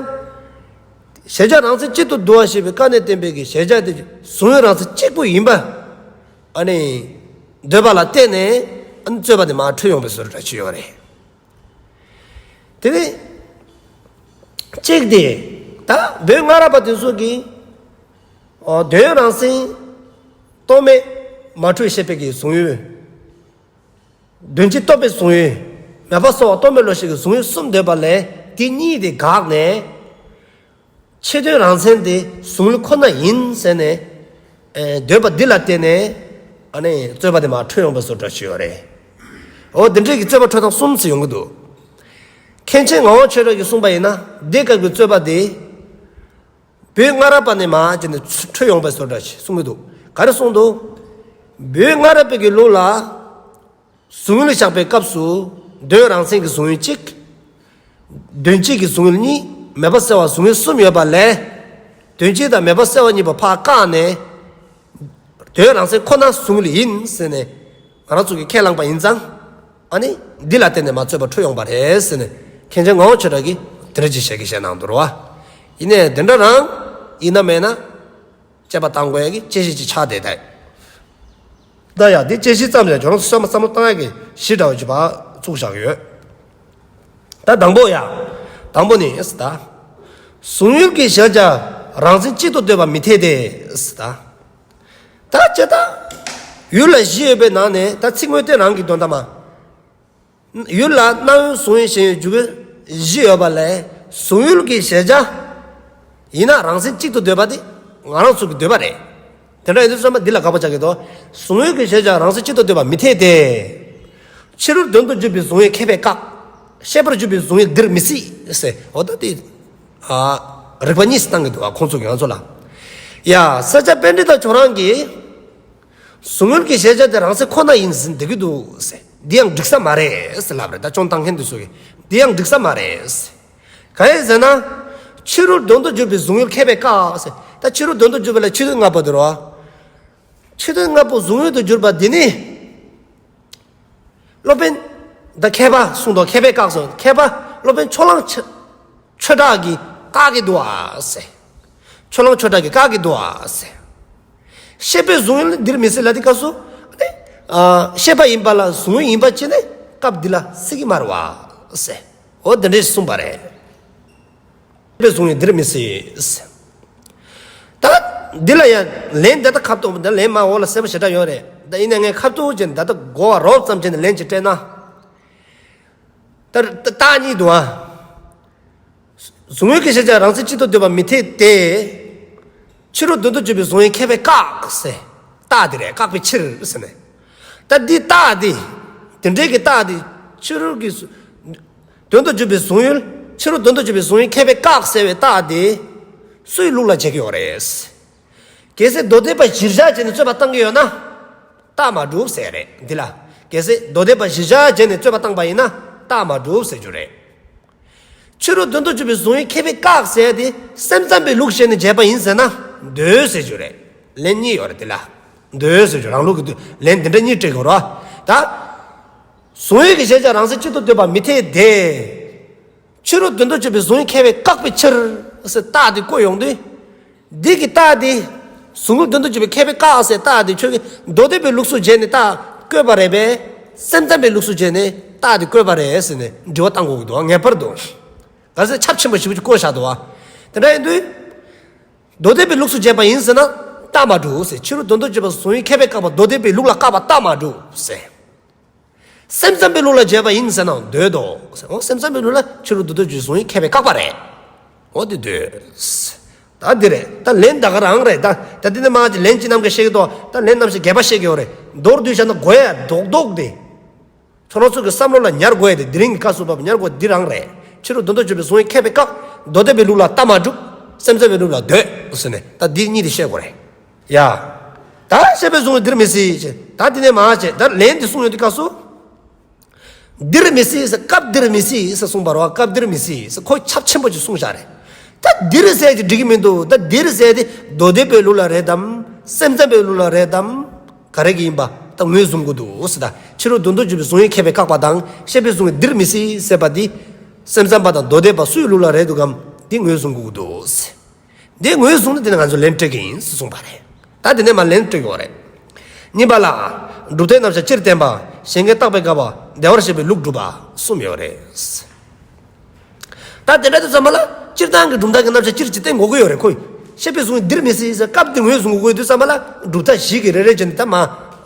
གཞལ་བྱ་རང་མཚན་གཅིག་ཏུ་འདུ་བ་ཞེས་པའི་བཀའ་ནས་བསྟན་པའི་གི་གཞལ་བྱ་དེ་གཟུང་ཡུལ་རང་མཚན་གཅིག་པུ་ཡིན་པ། ཨ་ནི། འདོད་པ་ལ་བརྟེན་ནས། ཨ་ནི་རྩོད་པ་དེ་མར་འཕྲོས་ཡོང་པའི་བཟོ་འདྲ་ཅིག་ཡོད་རེད། དེ་ནས། གཅིག་དེ། ད་བོད་སྔ་རབས་པ་དེ་ཚོ་གིས། ཨོ། དོན་རང་མཚན། རྟོག་མེད། མ་འཁྲུལ་ཞེས་པའི་གི་གཟུང་ཡུལ། དོན་སྤྱི་རྟོག་པའི་གཟུང་ཡུལ། མེད་པ་གསལ་བ་རྟོག་མེད་བློ་ཤེས་ཀྱི་གཟུང་ཡུལ་གསུམ་འདོད་པ་ལས་དེ་གཉིས་དེ་འགགས་ནས། ཕྱི་དོན་རང་མཚན་དེ་གཟུང་ཡུལ་ཁོ་ན་ཡིན་ཟེར་ནས། ཨེ། འདོད་པ་འདི་ལ་བརྟེན་ནས། ཨ་ནི་རྩོད་པ་དེ་མར་འཕྲོས་ཡོང་པའི་བཟོ་འདྲ་ཅིག་ཡོད་རེད། འོ་དེ་འདྲའི་གི་རྩོད་པ་འཕྲོས་སྟངས་གསུམ་ཞིག་ཡོང་གི་འདུག་མཁན་ཆེན་ངག་དབང་ཆོས་གྲགས་ཀྱིས་གསུངས་པ་ཡིན་ན་འདི་སྐབས་ཀྱི་རྩོད་པ་དེ། བོད་སྔ་རབས་པ་ནས་མར་བྱས་ནས་འཕྲོས་ཡོང་པའི་བཟོ་འདྲ་ཞིག་གསུང་གི་འདུག་ག་རེ་གསུངས་འདུག་བོད་སྔ་རབས་པའི་གི་ལུགས་ལ། གཟུང་ཡུལ་བཞག་པའི་སྐབས་སུ། དོན་རང་མཚན་གྱི་གཟུང་ཡུལ་གཅིག་དོན་སྤྱི་གི་གཟུང་ཡུལ་གཉིས། མེད་པ་གསལ་བ་གཟུང་ཡུལ་གསུམ་ཡོད་པ་ལས། དོན་སྤྱི་དང་མེད་པ་གསལ་བ་གཉིས་པོ་ཕར་བཀག་ནས། དོན་རང་མཚན་ཁོ་ན་གཟུང་ཡུལ་ཡིན་ཟེར་ནས། ང་རང་ཚོ་གིས་ཁས་བླངས་པ་ཡིན་ཙང་། ཨ་ནི་འདི་ལ་བརྟེན་ནས་མར་རྩོད་པ་འཕྲོས་ཡོང་པ་རེད་ཟེར་ནས་མཁན་ཆེན་ངག་དབང་ཆོས་གྲགས་ཀྱིས་དེ་འདྲ་ཅིག་ཞལ་གྱིས་བཞེས་གནང་འདུག་རེད་བ། ཡིན་ནའི་དེ་འདྲ་རང་ཡིན་ན་མེད་ན། དཔྱད་པ་བཏང་དགོས་ཡ་གི་དཔྱད་གཞི་ཅིག་ཆགས་བསྡད་ད། ད་ཡ་འདི་དཔྱད་གཞི་ཙམ་ལས་ཁྱོད་རང་ཚོ་བསམ་བློ་བཏང་ཡ་གི་གཞི་འདྲ་བ་ཅིག་ཕར་བཙུགས་བཞག་ཡོད། ད་དང་པོ་ཡ། དང་པོ་ནི་ཨེ་སི་ད། གཟུང་ཡུལ་གྱི་གཞལ་བྱ་རང་མཚན་གཅིག་ཏུ་འདོད་པ་མི་འཐད་དེ་ཨེ་སི་ད། ད་ཅི་ད། ཡུལ་ལ་བཞི་ཡོད་པའི་ནང་ནས་ད་ཚིག་དངོས་བསྟན་རང་གི་དོན་དག་མ། ཡུལ་ལ་སྣང་ཡུལ་གཟུང་ཡུལ་ཞེན་ཡུལ་འཇུག་ཡུལ་བཞི་ཡོད་པ་ལས་གཟུང་ཡུལ་གྱི་གཞལ་བྱ། ཡིན་ན་རང་མཚན་གཅིག་ཏུ་འདོད་པ་དེ་ང་རང་ཚོ་གི་འདོད་པ་རེད། དེ་འདྲ་ཡིན་དུས་ཙམ་པ་འདི་ལ་དགག་པ་རྒྱག་གི་འདུག་གཟུང་ཡུལ་གྱི་གཞལ་བྱ་རང་མཚན་གཅིག་ཏུ་འདོད་པ་མི་འཐད་དེ། ཕྱི་རོལ་དོན་དུ་གྱུར་པའི་གཟུང་ཡུལ་མཁས་པས་བཀག་ཤེས་པར་གྱུར་པའི་གཟུང་ཡུལ་འདིར་མི་སྲིད་ཟེར། འོ་ད་དེ། ཨ། རིགས་པ་གཉིས་སུ་བཏང་གི་འདུག་ཨ། ཁོང་ཚོ་གི་ང་ཚོ་ལ། ཡ། ས་སྐྱ་པཎྜི་ཏ་ཁྱོད་རང་གིས། གཟུང་ཡུལ་གྱི་གཞལ་བྱ་དེ་རང་མཚན་ཁོ་ན་ཡིན་ཟེར་འདོད་ཀྱི་འདུག་ཟེར། འདི་ཡང་འགྲིག་ས་མ་རེད་ཟེར་ལབ་རེད། ད་སྐྱོན་བཏང་མཁན་དེ་ཚོ་གིས། འདི་ཡང་འགྲིག་ས་མ་རེད་ཟེར། གང་ཡིན་ཟེར་ན། ཕྱི་རོལ་དོན་དུ་གྱུར་པའི་གཟུང་ཡུལ་མཁས་པས་བཀག་ཟེར། ད་ཕྱི་རོལ་དོན་དུ་གྱུར་པ་ལ་ཕྱི་དོན་ལྔ་པོ་དེ་རེད་བ། ཕྱི་དོན་ལྔ་པོ་གཟུང་ཡུལ་དུ་གྱུར་པ་འདི་ནི། སློབ་དཔོན། ད་མཁས་པ་གསུངས་འདུག་མཁས་པས་བཀག་སོང་། མཁས་པ་སློབ་དཔོན་ཕྱོགས་གླང་ཆོས་ཆོས་གྲགས་ཀྱིས་བཀག་གི་འདུག་ཨ་ཟེར། ཕྱོགས་གླང་ཆོས་གྲགས་ཀྱིས་བཀག་གི་འདུག་ཨ་ཟེར། ཤེས་པའི་གཟུང་ཡུལ་ནི་འདིར་མི་སྲིད་ལབ་དུས་སྐབས་སུ། ཨ། ཤེས་པ་ཡིན་པ་ལ་གཟུང་ཡུལ་ཡིན་པ་ཅིག་ནི་སྐབས་འདི་ལ་སྲིད་ཀྱི་མ་རེད་བ་ཟེར། འོ་དེ་འདྲས་གསུངས་པ་རེད། ཤེས་པའི་གཟུང་ཡུལ་འདིར་མི་སྲིད་ཟེར། ད་འདི་ལ་ཡང་ལན་ད་ལྟ་ཁ་ཐུག་ད་ལན་མ་འོག་ལ་གསལ་པོ་ཞེ་དྲག་ཡོད་རེད། ད་ཡིན་ན་ངས་ཁ་ཐུག་ཅིག་ད་ལྟ་གོ་བ་རོབ་ཙམ་ཅིག་ནས་ལན་ཅིག་སྤྲད་ན། ད་རྟགས་གཉིས་འདུག་ཨ། གཟུང་ཡུལ་གྱི་གཞལ་བྱ་རང་མཚན་གཅིག་ཏུ་འདོད་པ་མི་འཐད་དེ། ཕྱི་རོལ་དོན་དུ་གྱུར་པའི་གཟུང་ཡུལ་མཁས་པས་བཀག་ཟེར། རྟགས་འདི་རེད། བཀག་པའི་ཕྱིར་ཟེར་ནས། ད་འདི་རྟགས་འདི། དེ་འདྲའི་གི་རྟགས་འདི། ཕྱི་རོལ་གྱི་གཟུ། དོན་དུ་གྱུར་པའི་གཟུང་ཡུལ། ཕྱི་རོལ་དོན་དུ་གྱུར་པའི་གཟུང་ཡུལ་མཁས་པས་བཀག་ཟེར་བའི་རྟགས་འདི། སུའི་ལུགས་ལ་བྱེད་ཀྱི་ཡོད་རེད། གལ་སྲིད་མདོ་སྡེ་པ་གཞིར་བཞག་བྱས་ནས་རྩོད་པ་བཏང་གི་ཡོད་ན། རྟགས་མ་གྲུབ་ཟེར་རེད་འདི་ལ། གལ་སྲིད་མདོ་སྡེ་པ་གཞིར་བཞག་བྱས་ནས་རྩོད་པ་བཏང་པ་ཡིན་ན་རྟགས་མ་གྲུབ་ཟེར་རྒྱུ་རེད། ཕྱི་རོལ་དོན་དུ་གྱུར་པའི་གཟུང་ཡུལ་མཁས་པས་བཀག་ཟེར་དེ་སེམས་ཙམ་པའི་ལུགས་བཤད་ནས་བྱས་པ་ཡིན་ཟེར་ན་འདོད་ཟེར་རྒྱུ་རེད། ལན་གཉིས་ཡོད་རེད་འདི་ལ། འདོད་ཟེར་རྒྱུ་རང་ལུགས་ཀྱི་ལན་འདི་འདྲ་གཉིས་སྤྲད་དགོས་རེད་བ། ད། གཟུང་ཡུལ་གྱི་གཞལ་བྱ་རང་མཚན་གཅིག་ཏུ་འདོད་པ་མི་འཐད་དེ། ཕྱི་རོལ་དོན་དུ་གྱུར་པའི་གཟུང་ཡུལ་མཁས་པས་བཀག་པའི་ཕྱིར་ཟེར་རྟགས་འདི་བཀོད་ཡོང་དུས། འདི་གི་རྟགས་འདི། གཟུང་ཡུལ་དོན་དུ་གྱུར་པའི་མཁས་པས་བཀག་ཟེར་རྟགས་འདི་ཁྱོད་ཀྱིས་མདོ་སྡེ་པའི་ལུགས་སུ་བྱས་ནས་རྟགས་བཀོད་པ་རེད་པས། སེམས་ཙམ་པའི་ལུགས་སུ་བྱས་ནས་རྟགས་འདི་བཀོད་པ་རེད་ཟེར་ནས་དྲི་བ་བཏང་དགོས་ཀྱི་འདུག་ངེས་པར་དུ། ག་ཚད་ཁྱབ་ཆེན་པོ་ཞེ་པོ་ཅིག་བཀོད་བཞག་འདུག་བ། དེ་འདྲ་ཡིན་དུས། མདོ་སྡེ་པའི་ལུགས་སུ་བྱས་པ་ཡིན་ཟེར་ན་རྟགས་མ་གྲུབ་ཟེར། ཕྱི་རོལ་དོན་དུ་གྱུར་པ་གཟུང་ཡུལ་མཁས་པས་བཀག་པ་མདོ་སྡེ་པའི་ལུགས་ལ་བཀག་པ་རྟགས་མ་གྲུབ་ཟེར། སེམས་ཙམ་པའི་ལུགས་ལ་བྱས་པ་ཡིན་ཟེར་ན་འདོད་དོ། འོ་སེམས་ཙམ་པའི་ལུགས་ལ་ཕྱི་རོལ་དོན་དུ་གྱུར་གཟུང་ཡུལ་མཁས་པས་བཀག་པ་རེད། འོ་དེ་འདོད། ད་འདི་རེད། ད་ལན་ད་ག་རང་རེད། ད་ད་འདི་ནས་མ་ཅིག་ལན་ཅིག་ནམ་ཞིག་བཤད་ཀྱི་འདུག་ད་ལན་ནམ་ཞིག་རྒྱས་པ་བཤད་ཀྱི་ཡོད་རེད། མདོར་བསྡུས་བཞག་ན་གོ་ཡ་རྡོག་རྡོག་དེ། ཁྱོད་རང་ཚོ་གི་བསམ་བློ་ལ་ཉར་དགོས་ཡ་དེ་དེ་རིང་གི་སྐབས་སུ་བབ་ཉར་དགོས་འདི་རང་རེད། ཕྱི་རོལ་དོན་དུ་གྱུར་པའི་གཟུང་ཡུལ་མཁས་པས་བཀག་མདོ་སྡེ་པའི་ལུགས་ལ་རྟགས་མ་གྲུབ། སེམས་ཙམ་པའི་ལུགས་ལ་འདོད་ཟེར་ནས་ད་འདི་གཉིས་དེ་བཤད་དགོས་རེད། ཡ། ད་ཤེས་པའི་གཟུང་ཡུལ་འདིར་མི་སྲིད་ཅེས། ད་དེ་ནས་མ་བྱས་ད་ལན་འདི་གསུངས་ཡོང་དུས་སྐབས་སུ། འདིར་མི་སྲིད་ཟེར་སྐབས་འདིར་མི་སྲིད་ཟེར་གསུངས་པ་རེད་བ། སྐབས་འདིར་མི་སྲིད་ཟེར་ཁོ་ཁྱབ་ཆེན་པོ་ཅིག་གསུངས་བཞག་རེད། ད་འདིར་ཟེར་གྱི་འགྲིག་གི་མི་འདུག་ད་འདིར་ཟེར་དེ་མདོ་སྡེ་པའི་ལུགས་ལ་རེད་དམ། སེམས་ཙམ་པའི་ལུགས་ལ་རེད་དམ། ག་རེ་གི་ཡིན་པ་ད་ངོས་བཟུང་དགོས་འདུག་ཟེར། ད་ཕྱི་རོལ་དོན་དུ་གྱུར་པའི་གཟུང་ཡུལ་མཁས་པས་བཀག་པ་དང་ཤེས་པའི་གཟུང་ཡུལ་འདིར་མི་སྲིད་ཟེར་བ་འདི། སེམས་ཙམ་པ་དང་མདོ་སྡེ་པ་སུའི་ལུགས་ལ་རེད་འདུག་གམ། འདི་ངོས་བཟུང་དགོས་འདུག་ཟེར། འདི་ངོས་བཟུང་ནས་དེ་ནས་ང་ཚོ་ལན་སྤྲད་ཀྱི་ཡིན་ཟེར་གསུངས་པ་རེད། ད་དེ་ནས་མ་ལན་སྤྲད་ཀྱི་ཡོད་རེད། གཉིས་པ་ལ། གྲུབ་མཐའི་རྣམ་གཞག་སྤྱིར་བསྟན་པ། གཞན་འགལ་བརྟག་པའི་སྐབས་པ། བདེ་བར་གཤེགས་པའི་ལུགས་སྒྲུབ་པ་གསུམ་ཡོད་རེད། ད་དེ་འདྲ་དུས་ཙམ་པ་ལ་སྤྱིར་བཏང་གི་གྲུབ་མཐའ་གི་རྣམ་གཞག་སྤྱིར་ཅིག་བསྟན་དགོས་ཀྱི་ཡོད་རེད་ཁོ། ཤེས་པའི་གཟུང་ཡུལ་འདིར་མི་སྲིད་ཟེར་སྐབས་འདིར་ངོས་བཟུང་དགོས་ཀྱི་དུས་ཙམ་པ་ལ་གྲུབ་མཐའ་བཞི་གི་རེ་རེ་བྱས་ནས་ད་མ།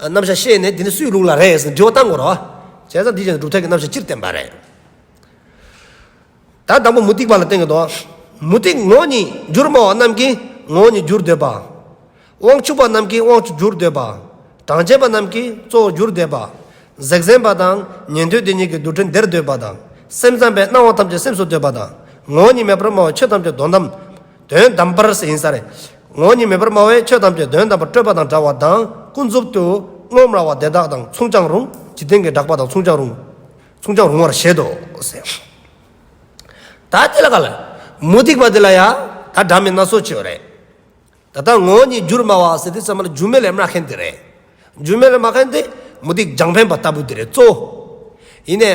རྣམ་གཞག་བཤད་ནས་འདི་ནི་སུའི་ལུགས་ལ་རེད་ཟེར་དྲི་བ་བཏང་དགོས་རེད་བ། བྱས་ཙང་འདི་བྱས་ནས་གྲུབ་མཐའ་གི་རྣམ་གཞག་སྤྱིར་བསྟན་པ་རེད། ད་དང་པོ་མུ་སྟེགས་པ་ལ་བསྟན་གྱི་འདུག་མུ་སྟེགས་ངོ་བོ་ཉིད་འགྱུར་སྨྲ་བ་རྣམས་ཀྱིས་ངོ་བོ་ཉིད་འགྱུར་འདོད་པ། དབང་ཕྱུག་པ་རྣམས་ཀྱིས་དབང་ཕྱུག་འགྱུར་འདོད་པ། གྲངས་ཅན་པ་རྣམས་ཀྱིས་གཙོ་བོ་འགྱུར་འདོད་པ། གཟེགས་ཟན་པ་དང་ཉན་ཐོས་དེ་ཉིད་ཀྱི་རྡུལ་ཕྲན་བདེར་འདོད་པ་དང་། སེམས་ཙམ་པས་སྣང་བ་ཐམས་ཅད་སེམས་སུ་འདོད་པ་དང་། ངོ་བོ་ཉིད་མེད་པར་སྨྲ་བས་ཆོས་ཐམས་ཅད་དོན་དམ། དོན་དམ་པར་ཟེར་ཡིན་ས་རེད། ངོ་བོ་ཉིད་མེད་པར་སྨྲ་བས་ཆོས་ཐམས་ཅད་དོན་དམ་པར་སྤྲོས་པ་དང་བྲལ་བ་དང་ཀུན་རྫོབ་ཏུ་དངོས་སྨྲ་བ་དེ་དག་དང་མཚུངས་ཀྱང་རུང་འཇིག་རྟེན་གྱི་གྲགས་པ་དང་མཚུངས་ཀྱང་རུང་། མཚུངས་ཀྱང་རུང་བར་བཞེད་དོ་ཟེར། ད་དེ་ལ་ག་ལ། མུ་སྟེགས་པ་དེ་ལ་ཡ། ད་འདྲ་མིན་སྣ་ཚོགས་ཅིག་ཡོད་རེད། ད་ལྟ་ངོ་བོ་ཉིད་འགྱུར་སྨྲ་བ་ཟེར་དུས་ཙམ་པ་ལ་རྒྱུ་མེད་ལས་སྨྲ་མཁན་དེ་རེད། རྒྱུ་མེད་ལས་སྨྲ་མཁན་དེ་མུ་སྟེགས་རྒྱང་འཕེན་པ་ལྟ་བུ་དེ་རེད་གཙོ། ཡིན་ནའི།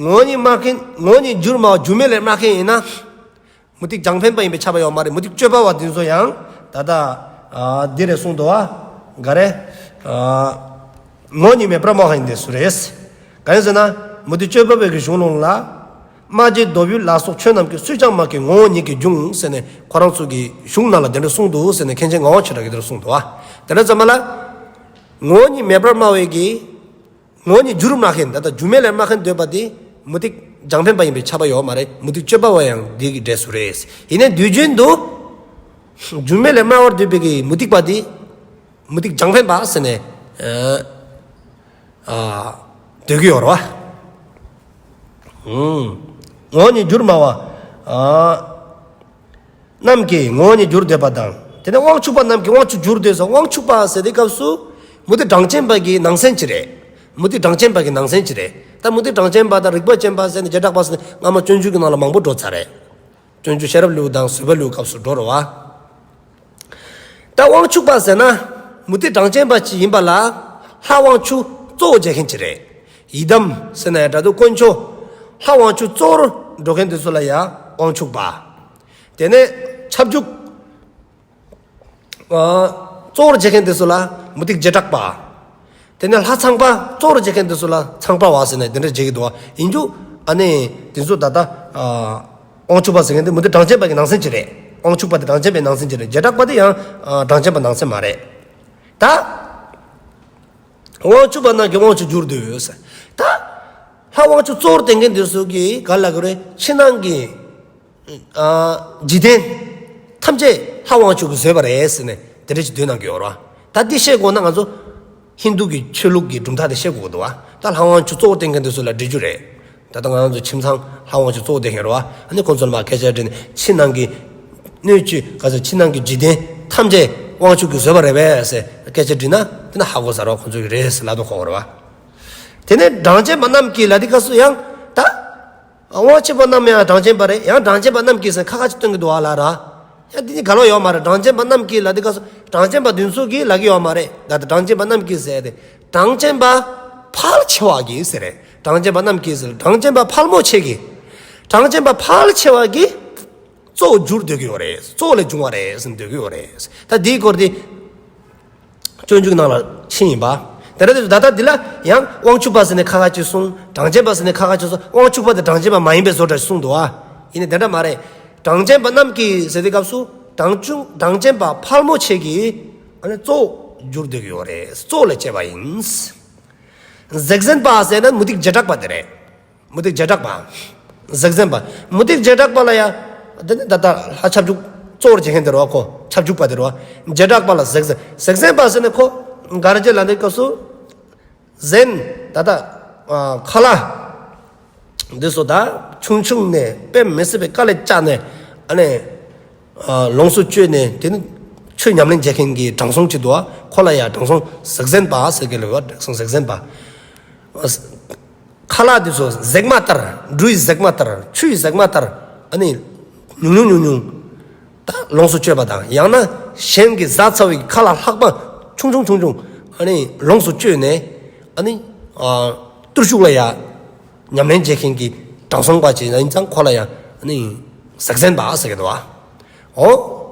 ངོ་བོ་ཉིད་སྨྲ་མཁན་ངོ་བོ་ཉིད་འགྱུར་སྨྲ་བ་རྒྱུ་མེད་ལས་སྨྲ་མཁན་ཡིན་ན། མུ་སྟེགས་རྒྱང་འཕེན་པ་ཡིན་པས་ཁྱབ་པ་ཡོད་མ་རེད། མུ་སྟེགས་དཔྱོད་པ་བ་དེ་ཚོ་ཡང་ད་ལྟ་ ཨ་འདི་རེ་གསུངས་འདུག་བ། ག་རེ། ཨ་ངོ་བོ་ཉིད་མེད་པར་སྨྲ་བ་ཡིན་དེ་སུ་རེད། ག་རེ་ཟེར་ན། མུ་སྟེགས་སྤྱོད་པ་པོའི་གི་གཞུང་ལུགས་ལ། སྨྲ་བྱེད་མདོ་ཡུལ་ལ་སོགས་ཆོས་རྣམས་ཀྱི། སུས་ཀྱང་སྨྲ་མཁས་ངོ་བོ་ཉིད་ཀྱིས་འབྱུང་ཟེར་ནས་ཁོ་རང་ཚོ་གི་གཞུང་ནང་ལ་དེ་འདྲ་གསུངས་འདུག་ཟེར་ནས་མཁན་ཆེན་ངག་དབང་ཆོས་གྲགས་ཀྱིས་དེ་འདྲ་གསུངས་འདུག་བ། དེ་འདྲ་ཙམ་པ་ལ། ངོ་བོ་ཉིད་མེད་པར་སྨྲ་བའི་གི། ངོ་བོ་ཉིད་འགྱུར་སྨྲ་མཁན། ད་ལྟ་འགྱུར་མེད་ལས་སྨྲ་མཁན་འདོད་པ་དེ་མུ་སྟེགས་རྒྱང་འཕེན་པ་ཡིན་པས་ཁྱབ་པ་ཡོད་མ་རེད། མུ་སྟེགས་སྤྱོད་པ་པོ་ཡང་དེ་གི་གྲས་སུ་རེད། ཡིན་ནའི་དུས་རྒྱུན་དུ་འགྱུར་མེད་ལས་སྨྲ་བར་འདོད་པའི་གི་མུ་སྟེགས་པ་དེ་མུ་སྟེགས་རྒྱང་འཕེན་པ་ཟེར་ནས་ཨ་ཨ་འདོད་ཀྱི་ཡོད་རེད་བ། ཨུམ། ངོ་བོ་ཉིད་འགྱུར་སྨྲ་བ། ཨ་རྣམས་ཀྱིས་ངོ་བོ་ཉིད་འགྱུར་འདོད་པ་དང་། དེ་ནས་དབང་ཕྱུག་པ་རྣམས་ཀྱིས་དབང་ཕྱུག་འགྱུར་འདོད་སོགས། དབང་ཕྱུག་པ་ཟེར་དུས་སྐབས་སུ་མུ་སྟེགས་གྲངས་ཅན་པ་གི་ནང་ཚན་ཅིག་རེད། མུ་སྟེགས་གྲངས་ཅན་པ་གི་ནང་ཚན་ཅིག་རེད། ད་མུ་སྟེགས་གྲངས་ཅན་པ་དང་རིགས་པ་ཅན་པ་ཟེར་ནས་བྱེ་བྲག་པ་ཟེར་ནས་སྔ་མ་སྤྱོད་འཇུག་གི་ནང་ལ་མང་པོ་འགྲོ་ཚར་རེད། སྤྱོད་འཇུག་ཤེས་རབ་ལེའུ་དང་བཟོད་པ་ལེའུ་སྐབས་སུ་འགྲོ་རེད་བ། ད་དབང་ཕྱུག་པ་ཟེར་ན་མུ་སྟེགས་གྲངས་ཅན་པ་ཅིག་ཡིན་པ་ལ་ལྷ་དབང་ཕྱུག་གཙོ་བོ་བྱེད་མཁན་ཅིག་རེད། ཡི་དམ་ཟེར་ན་ཡང་འདྲ་འདུག། དཀོན་མཆོག་ལྷ་དབང་ཕྱུག་གཙོ་བོར་འགྲོ་མཁན་དེ་ཚོ་ལ་ཡང་དབང་ཕྱུག་པ། དེ་ནས་ཁྱབ་འཇུག་ཨ་གཙོ་བོར་བྱེད་མཁན་དེ་ཚོ་ལ་མུ་སྟེགས་བྱེ་བྲག་པ། དེ་ནས་ལྷ་ཚངས་པ་གཙོ་བོར་བྱེད་མཁན་དེ་ཚོ་ལ་ཚངས་པ་བ་ཟེར་ནས་དེ་འདྲ་བྱེད་ཀྱི་འདུག་བ། ཡིན་རྒྱུ་ཨ་ནི་དེ་ཚོ་ད་ལྟ་ཨ་དབང་ཕྱུག་པ་ཟེར་མཁན་དེ་མུ་སྟེགས་གྲངས་ཅན་པ་གི་ནང་ཚན་ཅིག་རེད། དབང་ཕྱུག་པ་དེ་གྲངས་ཅན་པའི་ནང་ཚན་ཅིག་རེད། བྱེ་བྲག་པ་དེ་ཡང་ཨ་གྲངས་ཅན་པ་ནང་ཚན་མ་རེད། ད་དབང་ཕྱུག་པ་རྣམས་ཀྱིས་དབང་ཕྱུག་འགྱུར་འདོད་ཟེར། ད་ལྷ་དབང་ཕྱུག་གཙོ་བོར་བསྟེན་མཁན་དེ་ཚོ་གིས་ག་ལ་གི་རེད། ཕྱི་ནང་གི་ཨ་འཇིག་རྟེན་ཐམས་ཅད་ལྷ་དབང་ཕྱུག་གིས་བཟོས་པ་རེད་ཟེར་ནས་དེ་འདྲ་ཞིག་འདོད་གནང་གི་ཡོད་རེད་བ། ད་འདི་བཤད་དགོས་ན་ང་ཚོ་ཧིན་དུ་གི་ཆོས་ལུགས་ཀྱི་གྲུབ་མཐའ་དེ་བཤད་དགོས་ཀྱི་འདུག་བ། ད་ལྷ་དབང་ཕྱུག་གཙོ་བོར་བསྟེན་མཁན་དེ་ཚོ་ལ་འགྲེལ་རྒྱུ་རེད། ད་ལྟ་ང་ཚོ་ཁྱིམ་ཚང་ལྷ་དབང་ཕྱུག་གཙོ་བོར་བསྟེན་མཁན་རེད་བ། ཨ་ནི་ཁོང་ཚོ་ལ་མར་སྐད་ཆ་དྲིས་ནས་ཕྱི་ནང་གི་སྣོད་བཅུད་ག་ཚོད་ཕྱི་ནང་གི་འཇིག་རྟེན་ཐམས་ཅད་དབང་ཕྱུག་གིས་བཟོས་པ་རེད་པས་ཟེར་སྐད་ཆ་དྲིས་ན་དེ་ན་ཧ་གོ་ས་རེད་བ། ཁོང་ཚོ་གིས་རེད་ཟེར་ལབ་དུས་གོ་གི་རེད་བ། དེ་ནས་གྲངས་ཅན་པ་རྣམས་ཀྱིས་ལབ་དུས་སྐབས་སུ་ཡང་ད་དབང་ཕྱུག་པ་རྣམས་ཡང་གྲངས་ཅན་པ་རེད། ཡང་གྲངས་ཅན་པ་རྣམས་ཀྱིས་ཟེར་ཁ་ཁ་ཅིག་སྟོན་གྱི་འདུག་བ་ལ་ར། ཡང་འདི་ནི་ག་ལ་ཡོད་མ་རེད། གྲངས་ཅན་པ་རྣམས་ཀྱིས་ལབ་དུས་སྐབས་སུ་གྲངས་ཅན་པ་འདི་ཚོ་གིས་ལབ་ཀྱི་ཡོད་མ་རེད། ད་ལྟ་གྲངས་ཅན་པ་རྣམས་ཀྱིས་ཟེར་ཏེ་གྲངས་ཅན་པ་ཕལ་ཆེ་བ་གིས་ཟེར་རེད། གྲངས་ཅན་པ་རྣམས་ཀྱིས་ཟེར། གྲངས་ཅན་པ་ཕལ་མོ་ཆེ་གིས། གྲངས་ཅན་པ་ཕལ་ཆེ་བ་གིས་གཙོ་བོར་འགྱུར་འདོད་ཀྱི་ཡོད་རེད། གཙོ་བོ་ལས་བྱུང་བ་རེད་ཟེར་འདོད་ཀྱི་ཡོད་རེད། ད་འདིའི་སྐོར་དེ་སྤྱོད་འཇུག་ནང་ལ་ཕྱིན་ཡིན་པ། དེ་འདྲ་དེ་ད་ལྟ་འདི་ལ་ཡང་དབང་ཕྱུག་པ་ཟེར་ནས་ཁ་ཁ་ཅིག་གསུངས། གྲངས་ཅན་པ་ཟེར་ནས་ཁ་ཁ་ཅིག་གསུངས། དབང་ཕྱུག་པ་དེ་གྲངས་ཅན་པ་མ་ཡིན་པའི་བཟོ་འདྲ་ཞིག་གསུངས་འདུག་ཨ། ཡིན་ནའི་དེ་འདྲ་མ་རེད། གྲངས་ཅན་པ་རྣམས་ཀྱིས་ཟེར་དུས་སྐབས་སུ་གྲངས་ཅུང་གྲངས་ཅན་པ་ཕལ་མོ་ཆེ་གིས་ཨ་ནི་གཙོ་བོར་འགྱུར་འདོད་ཀྱི་ཡོད་རེད། གཙོ་བོ་ལས་སྐྱེས་པ་ཡིན། གཟེགས་ཟན་པ་ཟེར་ན་མུ་སྟེགས་བྱེ་བྲག་པ་དེ་རེད། མུ་སྟེགས་བྱེ་བྲག་པ། གཟེགས་ཟན་པ། མུ་སྟེགས་བྱེ་བྲག་པ་ལ་ཡ། དེ་ནི་ད་ལྟ་ལྷ་ཁྱབ་འཇུག་གཙོ་བོར་བྱེད་མཁན་དེ་རེད་བ་ཁོ། ཁྱབ་འཇུག་པ་དེ་རེད་བ། བྱེ་བྲག་པ་ལ་གཟེགས་ཟན། གཟེགས་ཟན་པ་ཟེར་ནས་ཁོ་ག་རེ་བྱེད་ལབ་དུས་སྐབས་སུ། ཟན་ད་ལྟ་ཨ་ཁ་ལག་འདི་ཚོ་ད་ཆུང་ཆུང་ནས་དཔེ་མི་སྲིད་པའི་དཀའ་ལས་བཅག་ནས་ཨ་ནི་ཨ་ལོངས་སུ་སྤྱོད་ནས་དེ་ནི་ཆོས་ཉམས་ལེན་བྱེད་མཁན་གྱི་དྲང་སྲོང་ཅིག་འདུག་བ། ཁོ་ལ་ཡ་དྲང་སྲོང་གཟེགས་ཟན་པ་ཟེར་གྱི་ལབ་པ། དྲང་སྲོང་གཟེགས་ཟན་པ། ཨ་ཁ་ལག་འདི་ཚོ་ཟེགས་མ་ལྟར། འབྲུའི་ཟེགས་མ་ལྟར། ཆུའི་ཟེགས་མ་ལྟར། ཨ་ནི་ཉུང་ཉུང་ཉུང་ཉུང་ད་ལོངས་སུ་སྤྱོད་པ་དང་། ཡང་ན་གཞན་གྱིས་བཟའ་ཚར་བའི་ཁ་ལག་ལྷག་མ་ཆུང་ཆུང་ཆུང་ཆུང་ཨ་ནི་ལོངས་སུ་སྤྱོད་ནས་ཨ་ནི་ཨ་བརྟུལ་ཞུགས་ལ་ཡ་ཉམས་ལེན་བྱེད་མཁན་གྱི་དྲང་སྲོང་པ་ཅིག་ཡིན་ཙང་ཁོ་ལ་ཡ་ཨ་ནི་གཟེགས་ཟན་པ་ཟེར་གྱི་འདུག་བ། འོ།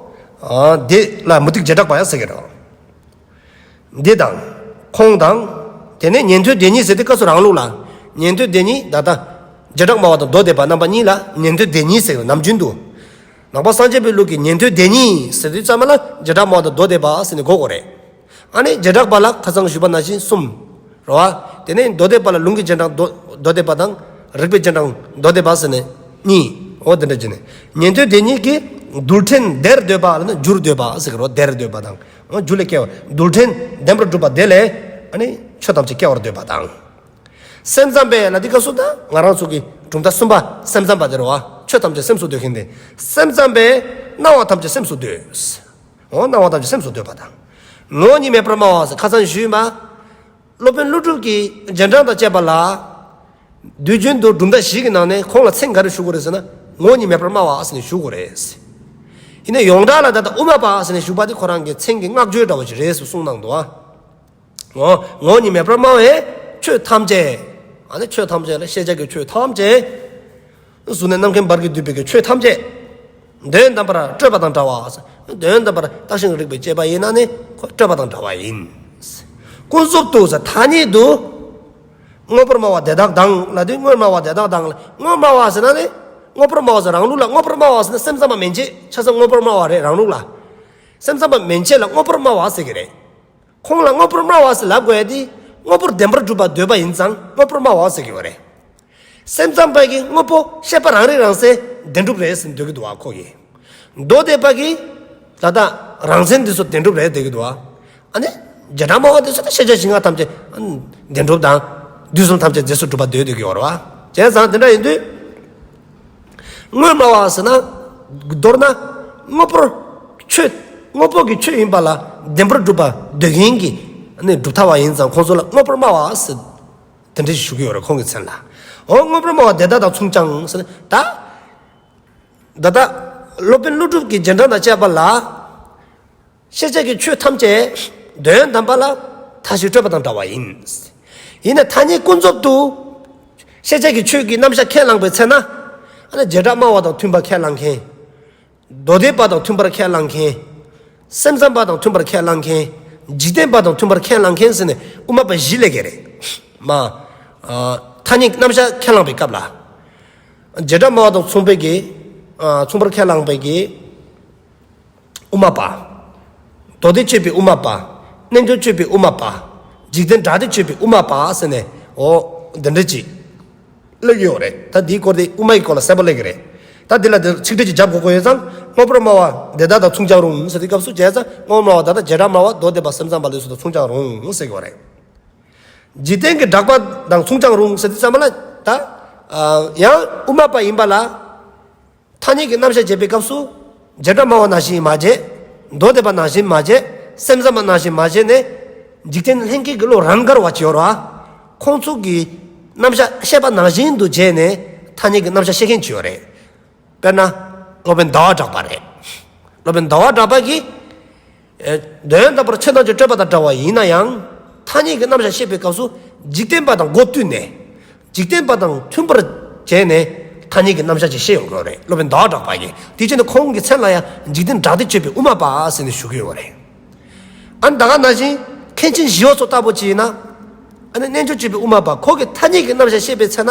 ཨ་དེ་ལ་མུ་སྟེགས་བྱེ་བྲག་པ་ཡང་ཟེར་གྱི་འདུག། འདི་དང་། ཁོང་དང་། དེ་ནས་ཉན་ཐོས་སྡེ་གཉིས་ཟེར་དུས་སྐབས་སུ་རང་ལུགས་ལ། ཉན་ཐོས་སྡེ་གཉིས་ད་ལྟ། བྱེ་བྲག་སྨྲ་བ་དང་མདོ་སྡེ་པ་རྣམ་པ་གཉིས་ལ་ཉན་ཐོས་སྡེ་གཉིས་ཟེར་ནམ་རྒྱུན་དུ། ནང་པ་སངས་རྒྱས་པའི་ལུགས་ཀྱི་ཉན་ཐོས་སྡེ་གཉིས་ཟེར་དུས་ཙམ་པ་ལ་བྱེ་བྲག་སྨྲ་བ་དང་མདོ་སྡེ་པ་ཟེར་ནས་གོ་དགོས་རེད། ཨ་ནི་བྱེ་བྲག་པ་ལ་ཁ་སང་ཞུས་པ་ནང་བཞིན་གསུམ། རེད་བ། དེ་ནས་མདོ་སྡེ་པ་ལ་ལུང་གི་རྗེས་འབྲང་མདོ་མདོ་སྡེ་པ་དང་། རིགས་པའི་རྗེས་འབྲང་མདོ་སྡེ་པ་ཟེར་ནས་གཉིས། འོ་དེ་འདྲ་བྱས་ནས། ཉན་ཐོས་སྡེ་གཉིས་ཀྱིས་རྡུལ་ཕྲན་དེར་འདོད་པ་ལ་ནི་རྒྱུར་འདོད་པ་ཟེར་གི་རེད་བ། དེར་འདོད་པ་དང་། འོ་རྒྱུ་ལས་སྐྱེ་བ། རྡུལ་ཕྲན་བདེན་པར་གྲུབ་པ་དེ་ལས་ཨ་ནི་ཆོས་ཐམས་ཅད་སྐྱེ་བར་འདོད་པ་དང་། སེམས་ཙམ་པས་ལ་འདི་སྐབས་སུ་ད་ང་རང་ཚོ་གི་གྲུབ་མཐའ་གསུམ་པ་སེམས་ཙམ་པ་དེ་རེད་བ། ཆོས་ཐམས་ཅད་སེམས་སུ་འདོད་མཁན་དེ། སེམས་ཙམ་པས་སྣང་བ་ཐམས་ཅད་སེམས་སུ་འདོད། འོ་སྣང་བ་ཐམས་ཅད་སེམས་སུ་འདོད་པ་དང་། ངོ་བོ་ཉིད་མེད་པར་སྨྲ་བ་ཟེར་ཁ་སང་ཞུས་མ། སློབ་དཔོན་ཀླུ་སྒྲུབ་ཀྱི་རྗེས་འབྲང་དང་བཅས་པ་ལ། དུས་རྒྱུན་དུ་གྲུབ་མཐའ་བཞི་གི་ནང་ནས་ཁོང་ལ་མཚན་ག་རེ་ཞུ་དགོས་རེད་ཟེར་ན། ངོ་བོ་ཉིད་མེད་པར་སྨྲ་བ་ཟེར་ནས་ཞུ་དགོས་རེད། ཡིན་ན་ཡོངས་གྲགས་ལ་ད་ལྟ་དབུ་མ་པ་ཟེར་ནས་ཞུ་བ་དེ་ཁོ་རང་གི་མཚན་གྱི་བསྔགས་བརྗོད་འདྲ་བ་ཞིག་རེད་ཟེར་གསུངས་གནང་འདུག་ཨ། ངོ་ངོ་བོ་ཉིད་མེད་པར་སྨྲ་བས་ཆོས་ཐམས་ཅད། ཨ་ནི་ཆོས་ཐམས་ཅད་ལ་ཤེས་བྱ་གི་ཆོས་ཐམས་ཅད། གཟུགས་ནས་རྣམ་མཁྱེན་བར་གྱིས་བསྡུས་པའི་གི་ཆོས་ཐམས་ཅད། དོན་དམ་པར་སྤྲོས་པ་དང་བྲལ་བ། དོན་དམ་པར་བརྟགས་ཤིང་རིགས་པས་དཔྱད་པ་ཡིན་ན་ནི་ཁོ་སྤྲོས་པ་དང་འདྲ་བ་ཡིན། ཀུན་རྫོབ་ཏུ་ཟེར་ཐ་སྙད་དུ། དངོས་པོར་སྨྲ་བ་དེ་དག་དང་ལ་དེ་དངོས་སྨྲ་བ་དེ་དག་དང་ལ། དངོས་སྨྲ་བ་ཟེར་ན་ནི། དངོས་པོར་སྨྲ་བ་ཟེར་རང་ལུགས་ལ་དངོས་པོར་སྨྲ་བ་ཟེར་ན་སེམས་ཙམ་པ་མན་ཆད་ཆ་ཚང་དངོས་པོར་སྨྲ་བ་རེད་རང་ལུགས་ལ། སེམས་ཙམ་པ་མན་ཆད་ལ་དངོས་པོར་སྨྲ་བ་ཟེར་གི་རེད། ཁོང་ལ་དངོས་པོར་སྨྲ་བ་ཟེར་ལབ་དགོས་ཡ་དེ། དངོས་པོར་བདེན་པར་གྲུབ་པ་འདོད་པ་ཡིན་ཙང་དངོས་པོར་སྨྲ་བ་ཟེར་གི་ཡོད་རེད། སེམས་ཙམ་པ་གིས་དངོས་པོ་ཤེས་པ་རང་རིག་རང་གསལ་བདེན་གྲུབ་རེད་ཟེར་འདོད་ཀྱི་འདུག་བ་ཁོ་གིས། མདོ་སྡེ་པ་གིས་ད་ལྟ་རང་མཚན་འདི་ཚོ་བདེན་གྲུབ་རེད་འདོད་ཀྱི་འདུག་བ། ཨ་ནི་བྱེ་བྲག་སྨྲ་བ་འདི་ཚོ་ད་ཤེས་བྱ་གཞན་དག་ཐམས་ཅད་བདེན་གྲུབ་དང་དུས་གསུམ་ཐམས་ཅད་རྫས་སུ་གྲུབ་པ་འདོད་འདོད་ཀྱི་ཡོད་རེད་བ། བྱས་ཙང་དེ་འདྲ་ཡིན་དུས། དངོས་སྨྲ་བ་ཟེར་ན། མདོར་ན། དངོས་པོར། ཆོས། དངོས་པོ་གི་ཆོས་ཡིན་པ་ལ་བདེན་པར་གྲུབ་པ་འདོད་མཁན་གྱི། ནི་གྲུབ་མཐའ་བ་ཡིན་ཙང་ཁོང་ཚོ་ལ་དངོས་པོར་སྨྲ་བ་ཟེར། དེ་འདྲ་ཞིག་ཞུ་གི་ཡོད་རེད་ཁོང་གི་མཚན་ལ། འོ་དངོས་པོར་སྨྲ་བ་དེ་དག་དང་མཚུངས་ཀྱང་ཟེར་ན་ད། ད་ལྟ། སློབ་དཔོན་ཀླུ་སྒྲུབ་ཀྱི་རྗེས་འབྲང་དང་བཅས་པ་ལ། ཤེས་བྱ་གི་ཆོས་ཐམས་ཅད་དོན་དམ་པ་ལ་མཐའ་བཞི་སྤྲོས་པ་དང་འདྲ་བ་ཡིན། ཡིན་ན་ཐ་སྙད་ཀུན་རྫོབ་ཏུ་ཤེས་བྱ་གི་ཆོས་ཀྱི་རྣམ་གཞག་ཁས་བླངས་པའི་ཚེ་ན། ཨ་ནི་བྱེ་བྲག་སྨྲ་བ་དང་མཐུན་པར་ཁས་བླངས་མཁན། མདོ་སྡེ་པ་དང་མཐུན་པར་ཁས་བླངས་མཁན། སེམས་ཙམ་པ་དང་མཐུན་པར་ཁས་བླངས་མཁན། འཇིག་རྟེན་པ་དང་མཐུན་པར་ཁས་བླངས་མཁན་ཟེར་ནས་དབུ་མ་པ་བཞི་སླེབས་ཀྱི་རེད། མ། ཨ། ཐ་སྙད་རྣམ་གཞག་ཁས་བླངས་པའི་སྐབས་ལ། བྱེ་བྲག་སྨྲ་བ་དང་མཚུངས་པའི་གི། ཨ། མཚུངས་པར་ཁས་བླངས་པའི་གི། དབུ་མ་པ། མདོ་སྡེ་དཔྱོད་པའི་དབུ་མ་པ། རྣལ་འབྱོར་དཔྱོད་པའི་དབུ་མ་པ། འཇིག་རྟེན་སྒྲ་སྡེ་དཔྱོད་པའི་དབུ་མ་པ་ཟེར་ནས་འོ་འདི་འདྲ་ཅིག་སླེབས་ཡོད་རེད། ད་འདིའི་སྐོར་དེ་དབུ་མའི་སྐོར་ལ་གསལ་པོ་སླེབས་ཀྱི་རེད། ད་འདི་ལ་འདིར་ཆིག་སྒྲིལ་ཅིག་རྒྱབ་དགོས་དགོས་ཡོད་ཙང་དངོས་པོར་སྨྲ་བ་དེ་དག་དང་མཚུངས་ཀྱང་རུང་ཟེར་དུས་སྐབས་སུ་བྱས་ཙང་དངོས་པོར་སྨྲ་བ་དེ་དག་བྱེ་བྲག་སྨྲ་བ་མདོ་སྡེ་པ་སེམས་ཙམ་པ་ལ་སོགས་དང་མཚུངས་ཀྱང་རུང་ཟེར་གྱི་ཡོད་རེད། འཇིག་རྟེན་གྱི་གྲགས་པ་དང་མཚུངས་ཀྱང་རུང་ཟེར་དུས་ཙམ་པ་ལ་ད་ཡང་དབུ་མ་པ་ཡིན་པ་ལ། ཐ་སྙད་ཀྱི་རྣམ་གཞག་བྱེད་པའི་སྐབས་སུ། བྱེ་བྲག་སྨྲ་བ་ནང་བཞིན་མ་བྱས། མདོ་སྡེ་པ་ནང་བཞིན་མ་བྱས། སེམས་ཙམ་པ་ནང་བཞིན་མ་བྱས་ནས། འཇིག་རྟེན་ལྷན་སྐྱེས་ཀྱི་བློ་རང་དགར་བ་ཅིག་ཡོད་རེད་བ། ཁོང་ཚོ་གི་རྣམ་གཞག་བཤད་པ་ནང་བཞིན་དུ་བྱས་ནས་ཐ་སྙད་ཀྱི་རྣམ་གཞག་བཤད་མཁན་ཅིག་ཡོད་རེད། དཔེར་ན། སློབ་དཔོན་ཟླ་བ་གྲགས་པ་རེད། སློབ་དཔོན་ཟླ་བ་གྲགས་པ་གིས། ཨེ། དོན་དམ་པར་ཆོས་ཐམས་ཅད་སྤྲོས་པ་དང་འདྲ་བ་ཡིན་ན་ཡང་། ཐ་སྙད་ཀྱི་རྣམ་གཞག་བཤད་པའི་སྐབས་སུ་འཇིག་རྟེན་པ་དང་མགོ་བསྟུན་ནས། འཇིག་རྟེན་པ་དང་མཐུན་པར་བྱས་ནས་ཐ་སྙད་ཀྱི་རྣམ་གཞག་ཅིག་བཤད་ཡོང་གི་རེད་སློབ་དཔོན་ཟླ་བ་གྲགས་པ་གིས། དེ་བྱས་ནས་ཁོང་གི་མཚན་ལ་ཡང་འཇིག་རྟེན་སྒྲ་སྡེ་དཔྱོད་པའི་དབུ་མ་པ་ཟེར་ནས་ཞུ་གི་ཡོད་རེད། ཨ་ནི་ད་ག་ནང་བཞིན་མཁན་ཆེན་ཞི་བ་འཚོ་ལྟ་བུ་ཅིག་ཡིན་ན། ཨ་ནི་རྣལ་འབྱོར་དཔྱོད་པའི་དབུ་མ་པ་ཁོ་གིས་ཐ་སྙད་ཀྱི་རྣམ་གཞག་བཤད་པའི་ཚེ་ན།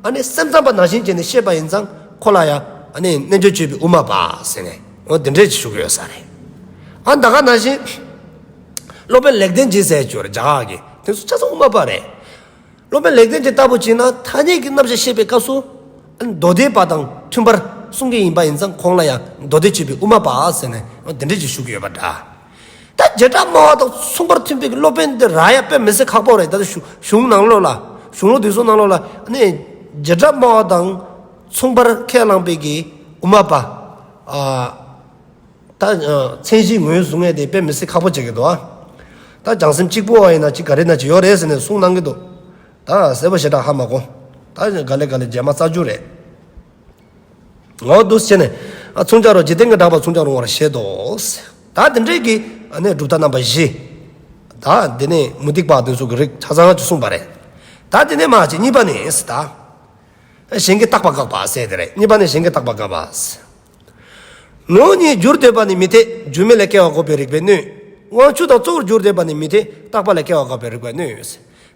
ཨ་ནི་སེམས་ཙམ་པ་ནང་བཞིན་བྱས་ནས་བཤད་པ་ཡིན་ཙང་ཁོ་ལ་ཡང་ཨ་ནི་རྣལ་འབྱོར་དཔྱོད་པའི་དབུ་མ་པ་ཟེར་ནས་འོ་དེ་འདྲས་ཞུ་གི་ཡོད་ས་རེད། ཨ་ད་ག་ནང་བཞིན་སློབ་དཔོན་ལེགས་ལྡན་འབྱེད་ཟེར་ཅིག་ཡོད་རེད་རྒྱ་གར་གྱི། དེ་ཚོ་ཆ་ཚང་དབུ་མ་པ་རེད། སློབ་དཔོན་ལེགས་ལྡན་འབྱེད་ལྟ་བུ་བྱས་ན་ཐ་སྙད་ཀྱི་རྣམ་གཞག་བཤད་པའི་སྐབས་སུ་ཨ་ནི་མདོ་སྡེ་པ་དང་མཐུན་པར་གསུང་གི་ཡིན་པ་ཡིན་ཙང་ཁོང་ལ་ཡང་མདོ་སྡེ་དཔྱོད་པའི་དབུ་མ་པ་ཟེར་ནས་འོ་དེ་འདྲས་ཅིག་ཞུ་གི་ཡོད་པ་འདྲ། ད་བྱེ་བྲག་སྨྲ་བ་དང་མཚུངས་པར་མཐུན་པའི་སློབ་དཔོན་འདི་རག་ཡ་དཔེ་མི་སྲིད་ཁག་པོ་རེད། ད་གཞུང་ནང་ལོགས་ལ་གཞུང་ལུགས་འདི་ཚོ་ནང་ལོགས་ལ་ནི་བྱེ་བྲག་སྨྲ་བ་དང་མཚུངས་པར་ཁས་བླངས་པའི་གི་དབུ་མ་པ། ཨ་ད་མཚན་གཞི་ངོས་བཟུང་ཡས་དེ་དཔེ་མི་སྲིད་ཁག་པོ་བྱེད་ཀྱི་འདུག་ཨ། ད་བྱང་སེམས་གཅིག་པུ་བ་ཡིན་ན་གཅིག་ག་རེ་ན་གཅིག་ཡོད་རེད་ཟེར་ནས་གསུང་གནང་གི་འདུག་ད་གསལ་པོ་ཞེ་དྲག་ཧ་མ་གོ། ད་ག་ལེ་ག་ལེ་རྗེས་མ་རྩ་འཇུག་རེད། འོ་འདུག་སེ་བྱས་ནས། ཨ་མཚུངས་ཀྱང་རུང་འཇིག་རྟེན་གྱི་གྲགས་པ་མཚུངས་ཀྱང་རུང་བར་བཞེད་དོ། ད་དེ་འདྲའི་གི་ཨ་ནི་གྲུབ་མཐའ་རྣམ་པ་བཞི། ད་དེ་ནས་མུ་སྟེགས་པ་དེ་ཚོ་གི་རིགས་ཆ་ཚང་ཅིག་གསུངས་པ་རེད། ད་དེ་ནས་མ་ཅིག་གཉིས་པ་ནི་ད། གཞན་གྱིས་བརྟགས་པ་དགག་པ་ཟེར་དེ་རེད། གཉིས་པ་ནི་གཞན་གྱིས་བརྟགས་པ་དགག་པ། ངོ་བོ་ཉིད་རྒྱུར་འདོད་པ་ནི་མི་འཐད། རྒྱུ་མེད་ལས་སྐྱེ་བ་འགོག་པའི་རིགས་པས་གནོད། དབང་ཕྱུག་དང་གཙོ་བོར་རྒྱུར་འདོད་པ་ནི་མི་འཐད། བརྟགས་པ་ལས་སྐྱེ་བ་འགོག་པའི་རིགས་པས་གནོད།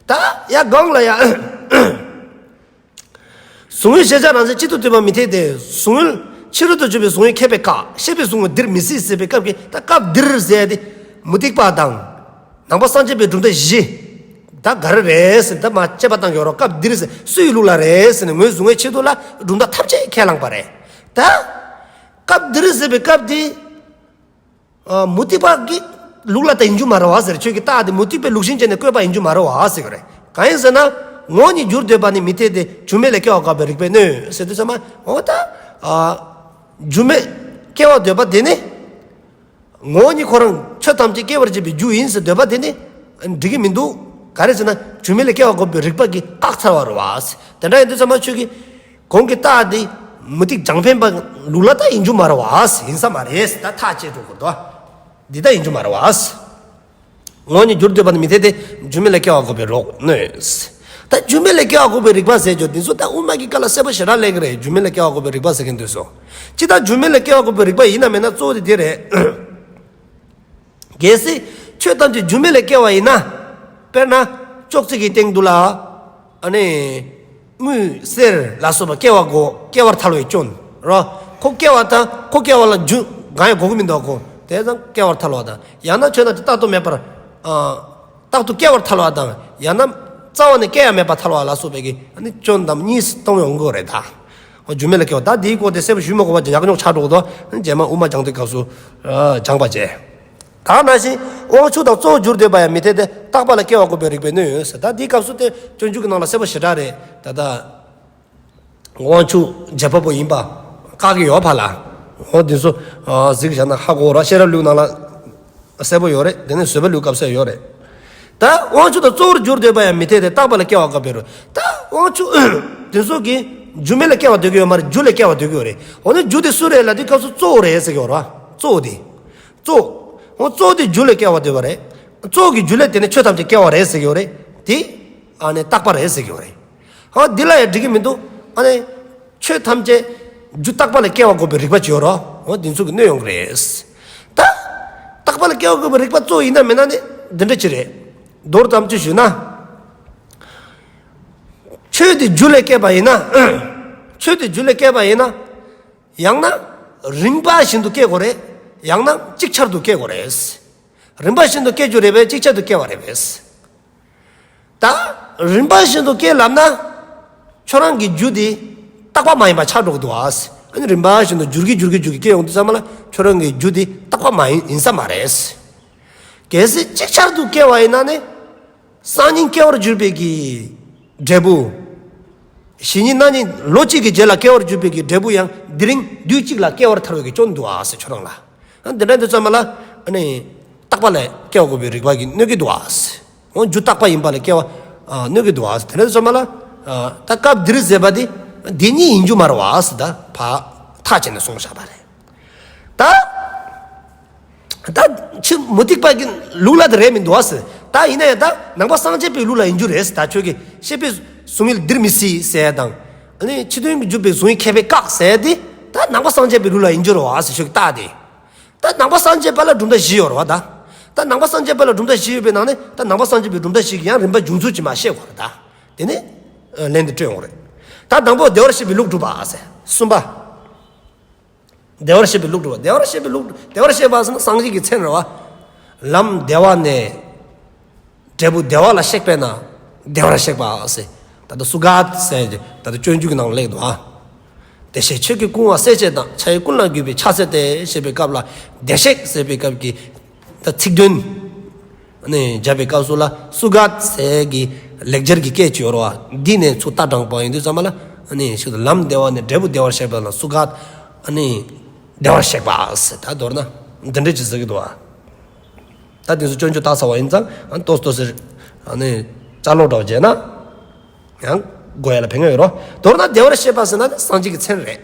ད་ཡ་གང་ལ་ཡ། གཟུང་ཡུལ་གཞལ་བྱ་རང་མཚན་གཅིག་ཏུ་འདོད་པ་མི་འཐད་དེ། གཟུང་ཡུལ་ཕྱི་རོལ་དུ་གྱུར་པའི་གཟུང་ཡུལ་ཁྱད་པར་བཀག་ཤེས་པའི་གཟུང་ཡུལ་འདིར་མི་སྲིད་ཟེར་བའི་སྐབས་ཀྱི་ད་སྐབས་འདིར་ཟེར་ཏེ། མུ་སྟེགས་པ་དང་། ནང་པ་སངས་རྒྱས་པའི་གྲུབ་མཐའ་བཞི། ད་ག་རེ་རེད་ཟེར་ད་མ་དཔྱད་པ་བཏང་གི་ཡོད་རོགས། སྐབས་འདིར་ཟེར་སུའི་ལུགས་ལ་རེད་ཟེར་ནས་ངོས་བཟུང་བའི་ཆེད་དུ་ལ་གྲུབ་མཐའ་ཐམས་ཅད་ཁས་བླངས་པ་རེད། ད། སྐབས་འདིར་ཟེར་བའི་སྐབས་འདི། ཨ་མུ་སྟེགས་པ་གི་ལུགས་ལ་ད་ཡིན་རྒྱུ་མ་རེད་བ་ཟེར། ཁྱོད་ཀྱི་རྟགས་དེ་མུ་སྟེགས་པའི་ལུགས་བཞིན་བྱས་ནས་བཀོད་པ་ཡིན་རྒྱུ་མ་རེད་བ་ཟེར་གི་རེད། གང་ཡིན་ཟེར་ན། ངོ་བོ་ཉིད་རྒྱུར་འདོད་པ་ནི་མི་འཐད་དེ། རྒྱུ་མེད་ལས་སྐྱེ་བ་འགོག་པའི་རིགས་པས་གནོད་ཟེར་དུས་ཙམ་པ་འོ་ད། ཨ་རྒྱུ་མེད་སྐྱེ་བ་འདོད་པ་དེ་ནི། ངོ་བོ་ཉིད་ཁོ་རང་ཆོས་ཐམས་ཅད་སྐྱེ་བར་བྱེད་པའི་རྒྱུ་ཡིན་ཟེར་འདོད་པ་དེ་ནི་འགྲིག་གི་མི་འདུག་ག་རེ་ཟེར་ན་རྒྱུ་མེད་ལས་སྐྱེ་བ་འགོག་པའི་རིགས་པ་གིས་བཀག་ཚར་བ་རེད་བ། དེ་འདྲ་ཡིན་དུས་ཙམ་པ་ཁྱོད་ཀྱིས་གོང་གི་རྟགས་དེ་མུ་སྟེགས་རྒྱང་འཕེན་པ་ལུགས་ལ་ད་ཡིན་རྒྱུ་མ་རེད་བ། ཡིན་ས་མ་རེད། ད་ཐག་བཅད་འགྲོ་དགོས་འདུག་འདི་ད་ཡིན་རྒྱུ་མ་རེད་བ། ངོ་བོ་ཉིད་རྒྱུར་འདོད་པ་ནི་མི་འཐད་དེ། རྒྱུ་མེད་ལས་སྐྱེ་བ་འགོག་པའི་རིགས་པས་གནོད། ད་རྒྱུ་མེད་ལས་སྐྱེ་བ་འགོག་པའི་རིག་པ་ཟེར་རྒྱུ་འདི་ཚོ་ད་དབུ་མ་གི་སྐབས་ལ་གསལ་པོ་ཞེ་དྲག་སླེབས་ཀྱི་རེད། རྒྱུ་མེད་ལས་སྐྱེ་བ་འགོག་པའི་རིག་པ་ཟེར་མཁན་འདི་ཚོ། ཅི་ད་རྒྱུ་མེད་ལས་སྐྱེ་བ་འགོག་པའི་རིག་པ་ཡིན་ན་མིན་ན་གཙོ་བོ་དེ་དེ་རེད། གལ་སྲིད་ཆོས་ཐམས་ཅད་རྒྱུ་མེད་ལས་སྐྱེ་བ་ཡིན་ན། དཔེར་ན་ཅོག་ཙེ་གི་སྟེང་དུ་ལ། ཨ་ནི། དངུལ་གསེར་ལ་སོགས་པ་སྐྱེ་བ་འགོག་སྐྱེ་བར་ཐལ་བའི་སྐྱོན་རོ། ཁོ་སྐྱེ་བ་དང་ཁོ་སྐྱེ་བ་ལ་རྒྱུ་གང་ཡང་འགོག་གི་མི་འདུག་གོ། དེ་ཙང་སྐྱེ་བར་ཐལ་བ་དང་། ཡང་ན་ཆོས་ཐམས་ཅད་རྟག་ཏུ་མེད་པར། ཨ། རྟག་ཏུ་སྐྱེ་བར་ཐལ་བ་དང་། ཡང་ན་རྩ་བ་ནས་སྐྱེ་ཡང་མེད་པར་ཐལ་བ་ལ་སོགས་པའི་གི་ཨ་ནི་སྐྱོན་དང་གཉིས་གཏོང་ཡོང་གི་རེད་ད། འོ་རྒྱུ་མེད་ལ་སྐྱེ་བ་ད་འདིའི་སྐོར་དེ་གསལ་པོ་ཞུ་མི་དགོས་པ་ཉག་ཉོག་ཆགས་འགྲོ་གི་འདུག་རྗེས་མ་དབུ་མ་སྦྱང་དུས་སྐབས་སུ་སྦྱང་པ་བྱས། ད་ནང་བཞིན་དབང་ཕྱུག་དང་གཙོ་བོར་གྱུར་འདོད་པ་ཡང་མི་འཐད་དེ། རྟག་པ་ལ་སྐྱེ་བ་འགོག་པའི་རིགས་པས་གནོད་ཡོད་ཟེར། ད་འདིའི་སྐབས་སུ་དེ་སྤྱོད་འཇུག་གི་ནང་ལ་གསལ་པོ་ཞེ་དྲག་རེད་ད་ལྟ། དབང་ཕྱུག་བྱེད་པ་པོ་ཡིན་པ་བཀག་གི་ཡོད་པ་ལ། འོ་འདི་ཚོ་གཟིགས་བཞག་ན་ཧ་གོ་ར། ཤེས་རབ་ལུགས་ནང་ལ་གསལ་པོ་ཡོད་རེད། དེ་ནས་བཟོད་པའི་ལུགས་སྐབས་སུ་ཡོད་རེད། ད་དབང་ཕྱུག་དང་གཙོ་བོར་གྱུར་འདོད་པ་ཡང་མི་འཐད་དེ། རྟག་པ་ལ་སྐྱེ་བ་འགོག་པའི་རོ། ད་དབང་ཕྱུག་དེ་ཚོ་གིས་རྒྱུ་མེད་ལ་སྐྱེ་བ་འདོད་ཀྱི་ཡོད་མ་རེད། རྒྱུ་ལ་སྐྱེ་བ་འདོད་ཀྱི་ཡོད་རེད། འོ་ན་རྒྱུ་དེ་སུ་རེད་ལབ་དུས་སྐབས་སུ་གཙོ་བོ་རེད་ཟེར་གྱི་ཡོད་རེད་བ། གཙོ་བོ་དེ། གཙོ་བོ། འོ་གཙོ་བོ་དེ་རྒྱུ་ལ་སྐྱེ་བ་འདོད་པ་རེད། གཙོ་བོ་གི་རྒྱུ་ལས་དེ་ནས་ཆོས་ཐམས་ཅད་སྐྱེ་བ་རེད་ཟེར་གྱི་ཡོད་རེད། དེ་ཨ་ནི་རྟག་པ་རེད་ཟེར་གྱི་ཡོད་རེད། ཨ་འདི་ལ་ཡང་འགྲིག་གི་མི་འདུག་ཨ་ནི་ཆོས་ཐམས་ཅད་རྒྱུ་རྟག་པ་ལ་སྐྱེ་བ་འགོག་པའི་རིགས་པ་ཅིག་ཡོད་རེད། འོ་འདི་ཚོ་གིས་གནོད་ཡོང་གི་རེད། ད་རྟག་པ་ལ་སྐྱེ་བ་འགོག་པའི་རིགས་པ་གཙོ་བོ་ཡིན་ན་མིན་ན་ནི་འདི་འདྲ་ཅིག་རེད། མདོར་ཙམ་ཅིག་ཞུས་ན། ཆོས་དེ་རྒྱུ་ལས་སྐྱེས་པ་ཡིན་ན། ཆོས་དེ་རྒྱུ་ལས་སྐྱེས་པ་ཡིན་ན། ཡང་ན་རིམ་པ་བཞིན་དུ་སྐྱེ་དགོས་རེད། ཡང་ན་ཅིག་ཆར་དུ་སྐྱེ་དགོས་རེད། རིམ་པ་བཞིན་དུ་སྐྱེ་རྒྱུ་རེད་པས། ཅིག་ཆར་དུ་སྐྱེ་བ་རེད་པས། ད་རིམ་པ་བཞིན་དུ་སྐྱེ་ལབ་ན། ཁྱོད་རང་གི་རྒྱུ་དེ་རྟག་པ་མ་ཡིན་པ་ཆགས་འགྲོ་གི་འདུག་ཨ། ཨ་ནི་རིམ་པ་བཞིན་དུ་འགྱུར་གྱི་འགྱུར་གྱི་འགྱུར་གྱི་སྐྱེ་ཡོང་དུས་ཙམ་པ་ལ་ཁྱོད་རང་གི་རྒྱུ་དེ་རྟག་པ་མ་ཡིན་ཡིན་ས་མ་རེད། གལ་སྲིད་ཅིག་ཆར་དུ་སྐྱེ་བ་ཡིན་ན་ནི། སང་ཉིན་སྐྱེ་བར་འགྱུར་བའི་གི་འབྲས་བུ། གཞེས་ཉིན་གནངས་ཉིན་ལོ་གཅིག་གི་རྗེས་ལ་སྐྱེ་བར་འགྱུར་བའི་གི་འབྲས་བུ་ཡང་དེ་རིང་དུས་གཅིག་ལ་སྐྱེ་བར་ཐལ་བའི་གི་སྐྱོན་འདུག་ཨ་ཟེར་ཁྱོད་རང་ལ། ཨ་འདི་འདྲ་འདི་ཙམ་མ་ལ་ཨ་ནི་རྟག་པ་ལ་སྐྱེ་བ་འགོག་པའི་རིགས་པ་གིས་གནོད་ཀྱི་འདུག་ཨ་ཟེར། འོ་རྒྱུ་རྟག་པ་ཡིན་པ་ལ་སྐྱེ་བ་ཨ་གནོད་ཀྱི་འདུག་ཨ་ཟེར། དེ་འདྲ་འདི་ཙམ་མ་ལ་ཨ་ད་སྐབས་འདིར་ཟེར་བ་འདི་འདི་ཉིད་ཡིན་རྒྱུ་མ་རེད་བ་ཟེར། ད་ཕར་ཐག་བཅད་ནས་གསུངས་བཞག་པ་རེད། ད། ད་ཕྱི་མུ་སྟེགས་པ་གི་ལུགས་ལ་དེ་རེད་མི་འདུག་ཨ་ཟེར། ད་ཡིན་ན་ཡང་ད་ནང་པ་སངས་རྒྱས་པའི་ལུགས་ལ་ཡིན་རྒྱུ་རེད་ཟེར། ད་ཁྱོད་ཀྱིས་བཤད་པའི་གཟུང་ཡུལ་འདིར་མི་སྲིད་ཟེར་དང་། ཨ་ནི་ཕྱི་དོན་གྱི་འཇུག་པའི་གཟུང་ཡུལ་ཁྱད་པར་བཀག་ཟེར་དེ། ད་ནང་པ་སངས་རྒྱས་པའི་ལུགས་ལ་ཡིན་རྒྱུ་རེད་བ་ཟེར་ཁྱོད་ཀྱིས་བལྟ་དེ། ད་ནང་པ་སངས་རྒྱས་པ་ལ་གྲུབ་མཐའ་བཞི་ཡོད་རེད་བ་ད། ད་ནང་པ་སངས་རྒྱས་པ་ལ་གྲུབ་མཐའ་བཞི་ཡོད་པའི་ནང་ནས་ད་ནང་པ་སངས་རྒྱས་པའི་གྲུབ་མཐའ་བཞི་གི་ཡང་རིམ་པ་འབྱུང་ཚུལ་ཅིག་མར་བཤད་དགོས་རེད་ད། དེ་ནས་ཨ་ལན་དེ་སྤྲོད་ཡོང་རེད། ད་དང་པོ་བདེ་བར་གཤེགས་པའི་ལུགས་སྒྲུབ་པ་ཟེར། གསུམ་པ། བདེ་བར་གཤེགས་པའི་ལུགས་སྒྲུབ་པ། བདེ་བར་གཤེགས་པའི་ལུགས། བདེ་བར་གཤེགས་པ་ཟེར་ན་སངས་རྒྱས་ཀྱི་མཚན་རེད་བ། ལམ་བདེ་བ་ནས། འབྲས་བུ་བདེ་བ་ལ་གཤེགས་པས་ན། བདེ་བར་གཤེགས་པ་ཟེར། ད་ལྟ་སུ་ག་ཟེར་ཏེ་ད་ལྟ་སྤྱོད་འཇུག་གི་ནང་ལ་སླེབས་འདུག་ཨ། བདེ་གཤེགས་ཆོས་ཀྱི་སྐུ་དབང་གསལ་བྱེད་དང་། ཕྱག་གཡས་ཀུན་ལ་གུས་པས་ཕྱག་འཚལ་ཏེ་ཞེས་པའི་སྐབས་ལ། བདེ་གཤེགས་ཟེར་བའི་སྐབས་ཀྱི་ད་ཚིག་དོན། ཨ་ནི་སྦྱར་བའི་སྐབས་སུ་ལ་སུ་ག་ཟེར་གྱི་ལེགས་སྦྱར་གྱི་སྐད་ཅིག་ཡོད་རེད་བ། འདི་ནས་ཚུར་ལྟ་དྲངས་པ་ཡིན་དུས་ཙམ་པ་ལ་ཨ་ནི་ཞིག་ཏུ་ལམ་བདེ་བ་ནས་འབྲས་བུ་བདེ་བར་གཤེགས་པ་ལ་སུ་ག། ཨ་ནི་བདེ་བར་གཤེགས་པ་ཟེར། ད་མདོར་ན་འདི་འདྲ་ཅིག་ཟེར་གྱི་འདུག་བ། ད་འདི་ཚོ་སྤྱོད་འཇུག་བལྟ་ཚར་བ་ཡིན་ཙང་ཨ་ཏོག་ཙམ་ཏོག་ཙམ་ཨ་ནི་ཅ་ལག་འདྲ་བ་བརྗེས་ན་ཡང་གོ་ཡ་ལ་ཕན་ཡོན་ཡོད་རེད། མདོར་ན་བདེ་བར་གཤེགས་པ་ཟེར་ན་ནི་སངས་རྒྱས་ཀྱི་མཚན་རེད།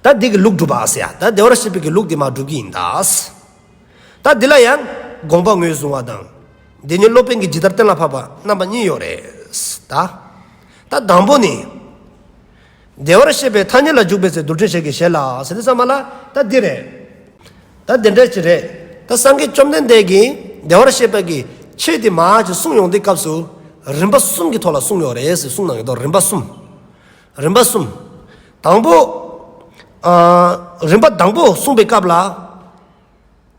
ད་འདི་གི་ལུགས་སྒྲུབ་པ་ཟེར་ཡ། ད་བདེ་བར་གཤེགས་པའི་གི་ལུགས་འདི་མར་སྒྲུབ་ཀྱི་ཡིན་ད། ད་འདི་ལ་ཡང་དགོངས་པ་ངོས་བཟུང་བ་དང་། འདི་ཉིད་སློབ་དཔོན་གྱིས་ཇི་ལྟར་གཏན་ལ་ཕབ་པ་རྣམ་པ་གཉིས་ཡོད་རེད། ད། ད་དང་པོ་ནི། བདེ་བར་གཤེགས་པའི་ཐ་སྙད་ལ་འཇུག་པའི་ཚེ་རྡུལ་ཕྲན་ཞལ་གྱི་ཞལ་ལ་ཟེར་དུས་ཙམ་པ་ལ་ད་འདི་རེད། ད་འདི་འདྲ་ཅིག་རེད། ད་སངས་རྒྱས་བཅོམ་ལྡན་འདས་ཀྱིས་བདེ་བར་གཤེགས་པ་གི་ཆོས་འདི་མར་ཅིག་གསུངས་ཡོང་དུས་སྐབས་སུ་རིམ་པ་གསུམ་གྱི་ཐོག་ལ་གསུངས་ཡོད་རེད་ཟེར་གསུངས་གནང་གི་འདུག་རིམ་པ་གསུམ། རིམ་པ་གསུམ། དང་པོ། ཨ། རིམ་པ་དང་པོ་གསུངས་པའི་སྐབས་ལ།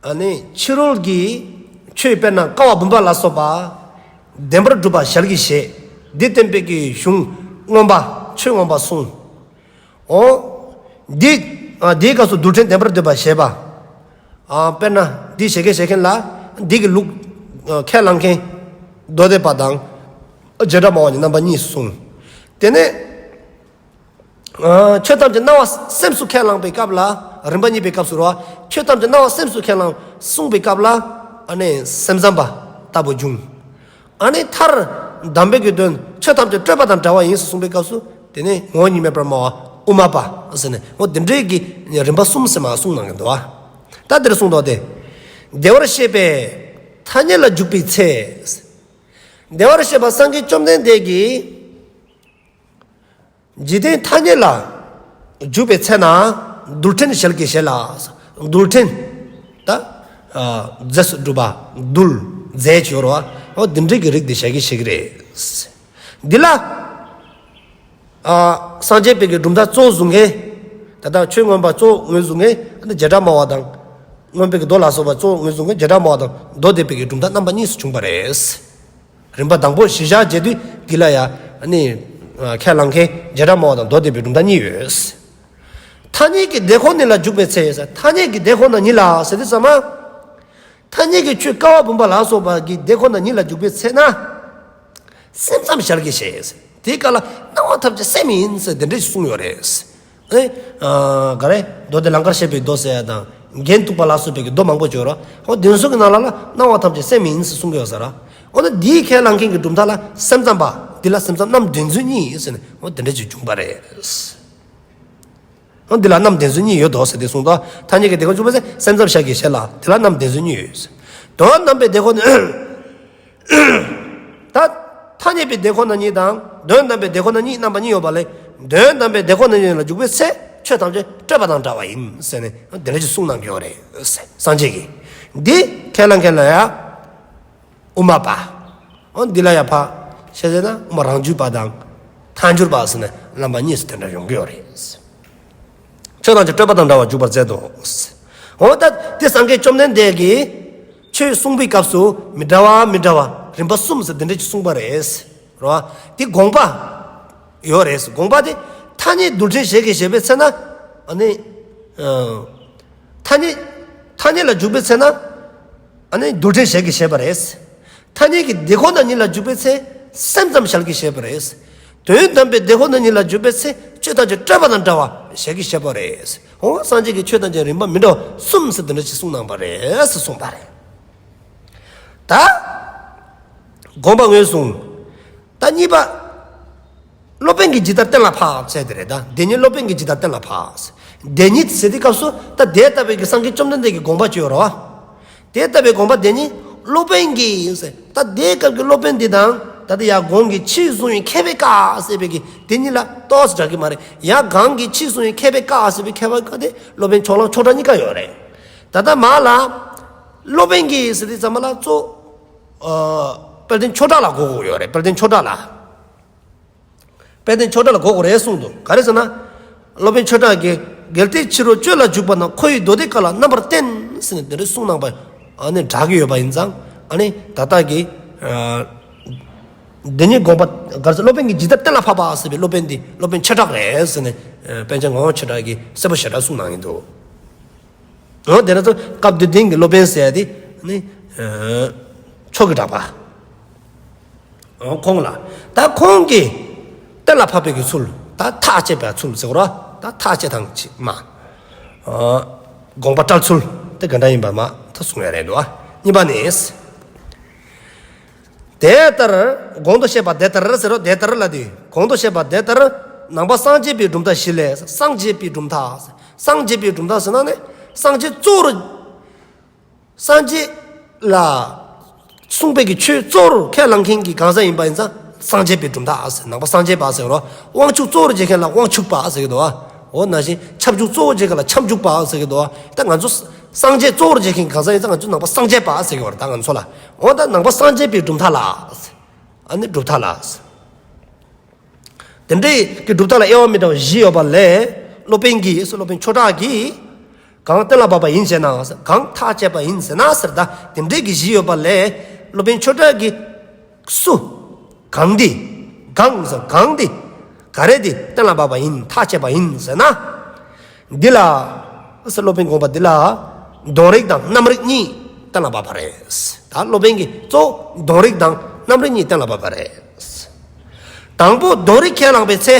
ཨ་ནི་ཕྱི་རོལ་གྱི་ཆོས་དཔེར་ན་ཀ་བ་བུམ་པ་ལ་སོགས་པ་བདེན་པར་གྲུབ་པ་ཞལ་གྱིས་བཞེས། འདི་བསྟན་པའི་གི་གཞུང་མངོན་པ་ཆོས་མངོན་པ་གསུངས། འོ། འདི། ཨ། འདིའི་སྐབས་སུ་རྡུལ་ཕྲན་བདེན་པར་འདོད་པ་བཞེད་པ། ཨ། དཔེར་ན་འདི་ཞལ་གྱིས་བཞེས་མཁན་ལ་འདི་གི་ལུགས། ཨ། ཁས་བླངས་མཁན་མདོ་སྡེ་པ་དང་བྱེ་བྲག་སྨྲ་བ་གཉིས་རྣམ་པ་གཉིས་གསུངས། དེ་ནས། ཨ། ཆོས་ཐམས་ཅད་སྣང་བ་སེམས་སུ་ཁས་བླངས་པའི་སྐབས་ལ། རིམ་པ་གཉིས་པའི་སྐབས་སུ་རོ། ཆོས་ཐམས་ཅད་སྣང་བ་སེམས་སུ་ཁས་བླངས་གསུངས་པའི་སྐབས་ལ། ཨ་ནི་སེམས་ཙམ་པ་ལྟ་བུ་བྱུང་། ཨ་ནི་མཐར་དམ་པའི་གི་དོན་ཆོས་ཐམས་ཅད་སྤྲོས་པ་དང་བྲལ་བ་ཡིན་ཟེར་གསུངས་པའི་སྐབས་སུ། དེ་ནི་ངོ་བོ་ཉིད་མེད་པར་སྨྲ་བ་དབུ་མ་པ་ཟེར་ནས། འོ་དེ་འདྲའི་གི་རིམ་པ་གསུམ་ཟེར་མར་གསུངས་གནང་གི་འདུག་བ། ད་འདིར་གསུངས་འདུག་སྟེ། བདེ་བར་གཤེགས་པའི་ཐ་སྙད་ལ་འཇུག་པའི་ཚེ། བདེ་བར་གཤེགས་པ་སངས་རྒྱས་བཅོམ་ལྡན་འདས་ཀྱིས། འཇིག་རྟེན་ཐ་སྙད་ལ་འཇུག་པའི་ཚེ་ན། རྡུལ་ཕྲན་ཞལ་གྱིས་བཞེས་ལ། རྡུལ་ཕྲན། ད་ཨ་རྫས་སུ་གྲུབ་པ་རྡུལ་རྫས་ཅིག་ཡོད་རེད་བ། འོ་འདི་འདྲའི་གི་རིགས་འདི་ཞལ་གྱིས་བཞེས་ཀྱི་རེད། འདི་ལ་ཨ་སངས་རྒྱས་པའི་གི་གྲུབ་མཐའ་གཙོ་བོ་བཟུང་མཁན། ད་ལྟ་ཆོས་མངོན་པ་གཙོ་བོ་ངོས་བཟུང་མཁན་ཨ་ནི་བྱེ་བྲག་སྨྲ་བ་དང་། མངོན་པའི་གི་མདོ་ལ་སོགས་པ་གཙོ་བོ་ངོས་བཟུང་མཁན་བྱེ་བྲག་སྨྲ་བ་དང་མདོ་སྡེ་པའི་གི་གྲུབ་མཐའ་རྣམ་པ་གཉིས་སུ་བྱུང་བ་རེད། རིམ་པ་དང་པོ་གཞི་བཞག་བྱེད་དུས་འདི་ལ་ཡ་ཨ་ནི་ཁས་བླངས་མཁན་བྱེ་བྲག་སྨྲ་བ་དང་མདོ་སྡེ་པའི་གྲུབ་མཐའ་གཉིས་ཡོད། ཐ་སྙད་ཀྱི་དེ་ཁོ་ན་ཉིད་ལ་འཇུག་པའི་ཚེ། ཐ་སྙད་ཀྱི་དེ་ཁོ་ན་ཉིད་ལ་ཟེར་དུས་ཙམ་པ། ཐ་སྙད་ཀྱི་ཆོས་ཀ་བ་བུམ་པ་ལ་སོགས་པ་གི་དེ་ཁོ་ན་ཉིད་ལ་འཇུག་པའི་ཚེ་ན། སེམས་ཙམ་ཞལ་གྱིས་བཞེས། དེའི་སྐབས་ལ་སྣང་བ་ཐམས་ཅད་སེམས་ཡིན་ཟེར་དེ་འདྲ་ཞིག་གསུངས་ཡོད་རེད། ཨེ། ཨ་ག་རེ། མདོ་སྡེ་ལང་ཀར་བཤད་པའི་མདོ་ཟེར་ཡ་དང་། རྒྱན་འདུས་པ་ལ་སོགས་པའི་གི་མདོ་མང་པོ་ཅིག་ཡོད་རེད། འོ་དེ་ཚོ་གི་ནང་ལ་ལ་སྣང་བ་ཐམས་ཅད་སེམས་ཡིན་ཟེར་གསུང་གི་ཡོད་ས་རེད། འོ་ན་འདིའི་ཁས་བླངས་མཁན་གྱི་གྲུབ་མཐའ་ལ་སེམས་ཙམ་པ། འདི་ལ་སེམས་ཙམ་རྣམ་བདེན་རྫུན་གཉིས་ཟེར་ནས་འོ་དེ་འདྲ་ཅིག་བྱུང་བ་རེད། འོ་འདི་ལ་རྣམ་བདེན་རྫུན་གཉིས་ཡོད་དོ་ཟེར་ཏེ་གསུངས་དོ། ཐ་སྙད་ཀྱི་དེ་ཁོ་ན་འཇུག་པའི་ཚེ་སེམས་ཙམ་ཞལ་གྱིས་བཞེས་ལ། དེ་ལ་རྣམ་བདེན་རྫུན་གཉིས་ཡོད། དོན་དམ་པའི་དེ་ཁོ་ན། ད་ཐ་སྙད་པའི་དེ་ཁོ་ན་ཉིད་དང་དོན་དམ་པའི་དེ་ཁོ་ན་ཉིད་རྣམ་པ་གཉིས་ཡོད་པ་ལས། དོན་དམ་པའི་དེ་ཁོ་ན་ཉིད་ལ་འཇུག་པའི་ཚེ་ཆོས་ཐམས་ཅད་སྤྲོས་པ་དང་འདྲ་བ་ཡིན་ཟེར་ནས་དེ་འདྲ་ཅིག་གསུངས་གནང་གི་ཡོད་རེད། སངས་རྒྱས་ཀྱིས། འདི་ཁས་བླངས་མཁན་ལ་ཡ། དབུ་མ་པ། འོ་འདི་ལ་ཡ་ཕ། ཤེས་ཟེར་ན་དབུ་མ་རང་རྒྱུད་པ་དང་། ཐལ་འགྱུར་པ་ཟེར་ནས་རྣམ་པ་གཉིས་སུ་དེ་འདྲ་ཡོང་གི་ཡོད་རེད། ཆོས་ཐམས་ཅད་སྤྲོས་པ་དང་འདྲ་བར་འཇུག་པར་མཛད་དོ། འོ་ད་དེ་སངས་རྒྱས་བཅོམ་ལྡན་འདས་ཀྱིས་ཆོས་གསུངས་པའི་སྐབས་སུ་མི་འདྲ་བ་མི་འདྲ་བ་རིམ་པ་གསུམ་ཟེར་དེ་འདྲ་ཅིག་གསུངས་པ་རེད། རེད་བ། དེ་དགོངས་པ་ཡོད་རེད། དགོངས་པ་དེ་ཐ་སྙད་རྡུལ་ཕྲན་ཞལ་གྱིས་བཞེས་པའི་ཚེ་ན། ཨ་ནི། ཨ་ཐ་སྙད། ཐ་སྙད་ལ་འཇུག་པའི་ཚེ་ན། ཨ་ནི་རྡུལ་ཕྲན་ཞལ་གྱིས་བཞེས་པ་རེད། ཐ་སྙད་ཀྱི་དེ་ཁོ་ན་ཉིད་ལ་འཇུག་པའི་ཚེ་སེམས་ཙམ་ཞལ་གྱིས་བཞེས་པ་རེད། དོན་དམ་པའི་དེ་ཁོ་ན་ཉིད་ལ་འཇུག་པའི་ཚེ་ཆོས་ཐམས་ཅད་སྤྲོས་པ་དང་འདྲ་བ་ཞལ་གྱིས་བཞེས་པ་རེད། འོ་སངས་རྒྱས་ཀྱིས་ཆོས་ཐམས་ཅད་རིམ་པ་མི་འདྲ་བ་གསུམ་ཟེར་དེ་འདྲ་ཞིག་གསུངས་གནང་པ་རེད་ཟེར་གསུངས་པ་རེད། ད་དགོངས་པ་ངོས་བཟུང་། ད་གཉིས་པ། སློབ་དཔོན་གྱིས་ཇི་ལྟར་གཏན་ལ་ཕབ་ཟེར་དེ་རེད་ད། དེ་ཉིད་སློབ་དཔོན་གྱིས་ཇི་ལྟར་གཏན་ལ་ཕབ་ཟེར། དེ་ཉིད་ཟེར་དེའི་སྐབས་སུ་ད་དེ་ལྟ་བུའི་གི་སངས་རྒྱས་བཅོམ་ལྡན་འདས་ཀྱི་དགོངས་པ་ཅིག་ཡོད་རེད་བ། དེ་ལྟ་བུའི་དགོངས་པ་དེ་ཉིད་སློབ་དཔོན་གྱིས་ཟེར། ད་དེའི་སྐབས་ཀྱི་སློབ་དཔོན་འདི་དང་ད་ལྟ་ཡར་གོང་གི་ཕྱིས་གསུངས་པའི་མཁས་པའི་བཀའ་ཟེར་བའི་གི་དེ་ཉིད་ལ་ཏོག་ཙམ་འདྲ་གི་མ་རེད། ཡར་གོང་གི་ཕྱིས་གསུངས་པའི་མཁས་པའི་བཀའ་ཟེར་བའི་མཁས་པའི་བཀའ་དེ་སློབ་དཔོན་ཕྱོགས་གླང་ཆོས་གྲགས་གཉིས་ཀ་ཡོད་རེད། ད་ལྟ་མ་ལ་སློབ་དཔོན་གྱིས་ཟེར་དུས་ཙམ་པ་ལ་གཙོ། ཨ་དཔལ་ལྡན་ཆོས་གྲགས་ལ་གོ་དགོས་ཡོད་རེད། དཔལ་ལྡན་ཆོས་གྲགས་ལ། དཔལ་ལྡན་ཆོས་གྲགས་ལ་གོ་དགོས་རེད་གསུངས་འདུག། ག་རེ་ཟེར་ན། སློབ་དཔོན་ཆོས་གྲགས་ཀྱིས་གལ་ཏེ་ཕྱི་རོལ་སྤྱོད་ལ་འཇུག་པ་ན་འཁོར་བའི་མདོ་སྡེ་ཀ་ལ་རྣམ་པར་བརྟེན་ཟེར་ནས་དེ་འདྲ་གསུངས་གནང་པ། ཨ་ནི་འདྲ་གི་ཡོད་པ་ཡིན་ཙང་། ཨ་ནི་ད་ལྟ་གི་ཨ་འདི་ཉིད་དགོངས་པ་ག་རེ་ཟེར། སློབ་དཔོན་གྱིས་ཇི་ལྟར་གཏན་ལ་ཕབ་པ་ཟེར་བའི་སློབ་དཔོན་འདི་སློབ་དཔོན་ཆོས་གྲགས་རེད་ཟེར་ནས་ཨ་པཎ་ཆེན་ངག་དབང་ཆོས་གྲགས་ཀྱིས་གསལ་པོ་ཞེ་དྲག་གསུངས་གནང་གི་འདུག། འོ་དེ་ན་ཚོ་སྐབས་དེ་དུས་ཀྱི་སློབ་དཔོན་ཟེར་ཡ་དེ་ནི་ཨ་ཆོས་ཀྱི་གྲགས་པ། འོ་ཁོང་ལ། ད་ཁོང་གིས་གཏན་ལ་ཕབ་པའི་གི་ཚུལ། ད་ཐག་བཅད་པའི་ཚུལ་ཟེར་གོ་ར། ད་ཐག་བཅད་སྟངས་ཅིག་མ། ཨ་དགོངས་པ་བཀྲལ་ཚུལ་དེ་ག་འདྲ་ཡིན་པ་མ་ད་གསུང་ཡ་རེད་འདུག། ཨ་གཉིས་པ་ནི། དེ་ལྟར་གོང་དུ་བཤད་པ་དེ་ལྟར་ཟེར་རོ། དེ་ལྟར་ལ་དེ་གོང་དུ་བཤད་པ་དེ་ལྟར་ནང་པ་སངས་རྒྱས་པའི་གྲུབ་མཐའ་བཞི་ལས། སངས་རྒྱས་པའི་གྲུབ་མཐའ། སངས་རྒྱས་པའི་གྲུབ་མཐའ་ཟེར་ན་ནི་སངས་རྒྱས་གཙོ་བོར། སངས་རྒྱས་ལ་གསུངས་པའི་གི་ཆོས་གཙོ་བོར་ཁས་བླངས་མཁན་གྱི་གང་ཟག་ཡིན་པ་ཡིན་ཙང་སངས་རྒྱས་པའི་གྲུབ་མཐའ་ཟེར། ནང་པ་སངས་རྒྱས་པ་ཟེར་རོ། དབང་ཕྱུག་གཙོ་བོར་བྱེད་མཁན་ལ་དབང་ཕྱུག་པ་ཟེར་གི་འདུག། ཨ་འོ་ན་བཞིན་ཁྱབ་འཇུག་གཙོ་བོར་བྱེད་མཁན་ལ་ཁྱབ་འཇུག་པ་ཟེར་གི་འདུག། ཨ་ད་ང་ཚོ་སངས་རྒྱས་གཙོ་བོར་བྱེད་མཁན་གང་ཟག་ཡིན་ཙང་ང་ཚོ་ནང་པ་སངས་རྒྱས་པ་ཟེར་གི་ཡོད་རེད། ད་ང་ཚོ་ལ། འོ་ད་ནང་པ་སངས་རྒྱས་པའི་གྲུབ་མཐའ་ལ། ཨ་ནི་གྲུབ་མཐའ་ལ། དེ་འདྲའི་གི་གྲུབ་མཐའ་ལ་དབྱེ་བ་མི་འདྲ་བ་བཞི་ཡོད་པ་ལས། སློབ་དཔོན་གྱིས་སློབ་དཔོན་ཆོས་གྲགས་ཀྱིས་གང་གཏན་ལ་ཕབ་པ་ཡིན་ཞེ་ན། གང་ཐག་བཅད་པ་ཡིན་ཟེར་ན་ཟེར། ད་དེ་འདྲའི་གི་བཞི་ཡོད་པ་ལས་སློབ་དཔོན་ཆོས་གྲགས་ཀྱིས་སུ། གང་འདི། གང་ཟེར་གང་འདི། ག་རེ་འདི་གཏན་ལ་ཕབ་པ་ཡིན། ཐག་བཅད་པ་ཡིན་ཟེར་ན། འདི་ལ། སློབ་དཔོན་དགོངས་པ་འདི་ལ། དོན་རིག་དང་རྣམ་རིག་གཉིས་གཏན་ལ་ཕབ་པ་རེད། ད་སློབ་དཔོན་གྱིས་གཙོ་བོ་དོན་རིག་དང་རྣམ་རིག་གཉིས་གཏན་ལ་ཕབ་པ་རེད། དང་པོ་དོན་རིག་ཁས་བླངས་པའི་ཚེ།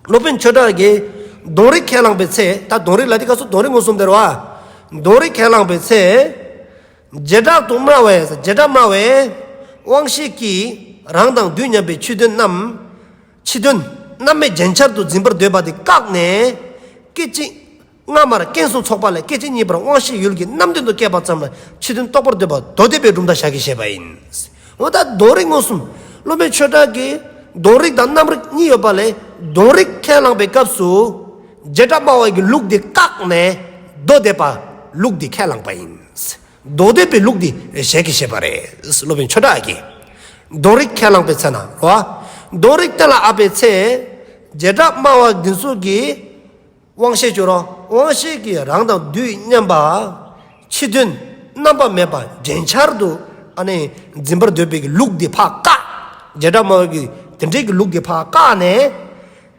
སློབ་དཔོན་ཆོས་གྲགས་ཀྱིས་དོན་རིག་ཁས་བླངས་པའི་ཚེ། ད་དོན་རིག་ལ་དེ་སྐབས་སུ་དོན་རིག་མངོན་སུམ་དེར་བ། དོན་རིག་ཁས་བླངས་པའི་ཚེ། བྱེ་བྲག་ཏུ་སྨྲ་བས། བྱེ་བྲག་སྨྲ་བས་དབང་ཤེས་ཀྱིས་རང་དང་དུས་མཉམ་པའི་ཕྱི་དོན་རྣམས། ཕྱི་དོན་རྣམ་སྨིན་རྗེན་ཆར་དུ་འཛིན་པར་འདོད་པ་དེ་བཀག་ནས། སྐད་ཅིག་ སྔ་མར་རྐྱེན་གསུམ་ཚོགས་པ་ལས། སྐད་ཅིག་གཉིས་པར་དབང་ཤེས་ཡུལ་གྱི་རྣམ་ལྡན་དུ་སྐྱེས་པ་ཙམ་ལ་ཕྱི་དོན་རྟོགས་པར་འདོད་པ་མདོ་སྡེ་པའི་གྲུབ་མཐའ་ཞལ་གྱིས་བཞེས་པ་ཡིན། འོ་ད་དོན་རིག་མངོན་སུམ། སློབ་དཔོན་ཆོས་གྲགས་ཀྱིས་དོན་རིག་དང་རྣམ་རིག་གཉིས་ཡོད་པ་ལས། དོན་རིག་ཁས་བླངས་པའི་སྐབས་སུ་བྱེ་བྲག་སྨྲ་བ་གི་ལུགས་འདི་བཀག་ནས་མདོ་སྡེ་པ་ལུགས་འདི་ཁས་བླངས་པ་ཡིན། མདོ་སྡེ་པའི་ལུགས་འདི་ཞལ་གྱིས་བཞེས་པ་རེད། སློབ་དཔོན་ཆོས་གྲགས་ཀྱིས། དོན་རིག་ཁས་བླངས་པའི་ཚེ་ན་རོ། དོན་རིག་གཏན་ལ་དབབ་པའི་ཚེ། བྱེ་བྲག་སྨྲ་བ་འདི་ཚོ་གིས་དབང་ཤེས་བྱོས་རོ། དབང་ཤེས་ཀྱིས་རང་དང་དུས་མཉམ་པ། ཕྱི་དོན་རྣམ་པ་མེད་པ་འདྲེན་འཆར་དུ་ཨ་ནི་འཛིན་པར་འདོད་པའི་གི་ལུགས་འདི་ཕར་བཀག། བྱེ་བྲག་སྨྲ་བ་གི་དེ་འདྲའི་གི་ལུགས་འདི་ཕར་བཀག་ནས།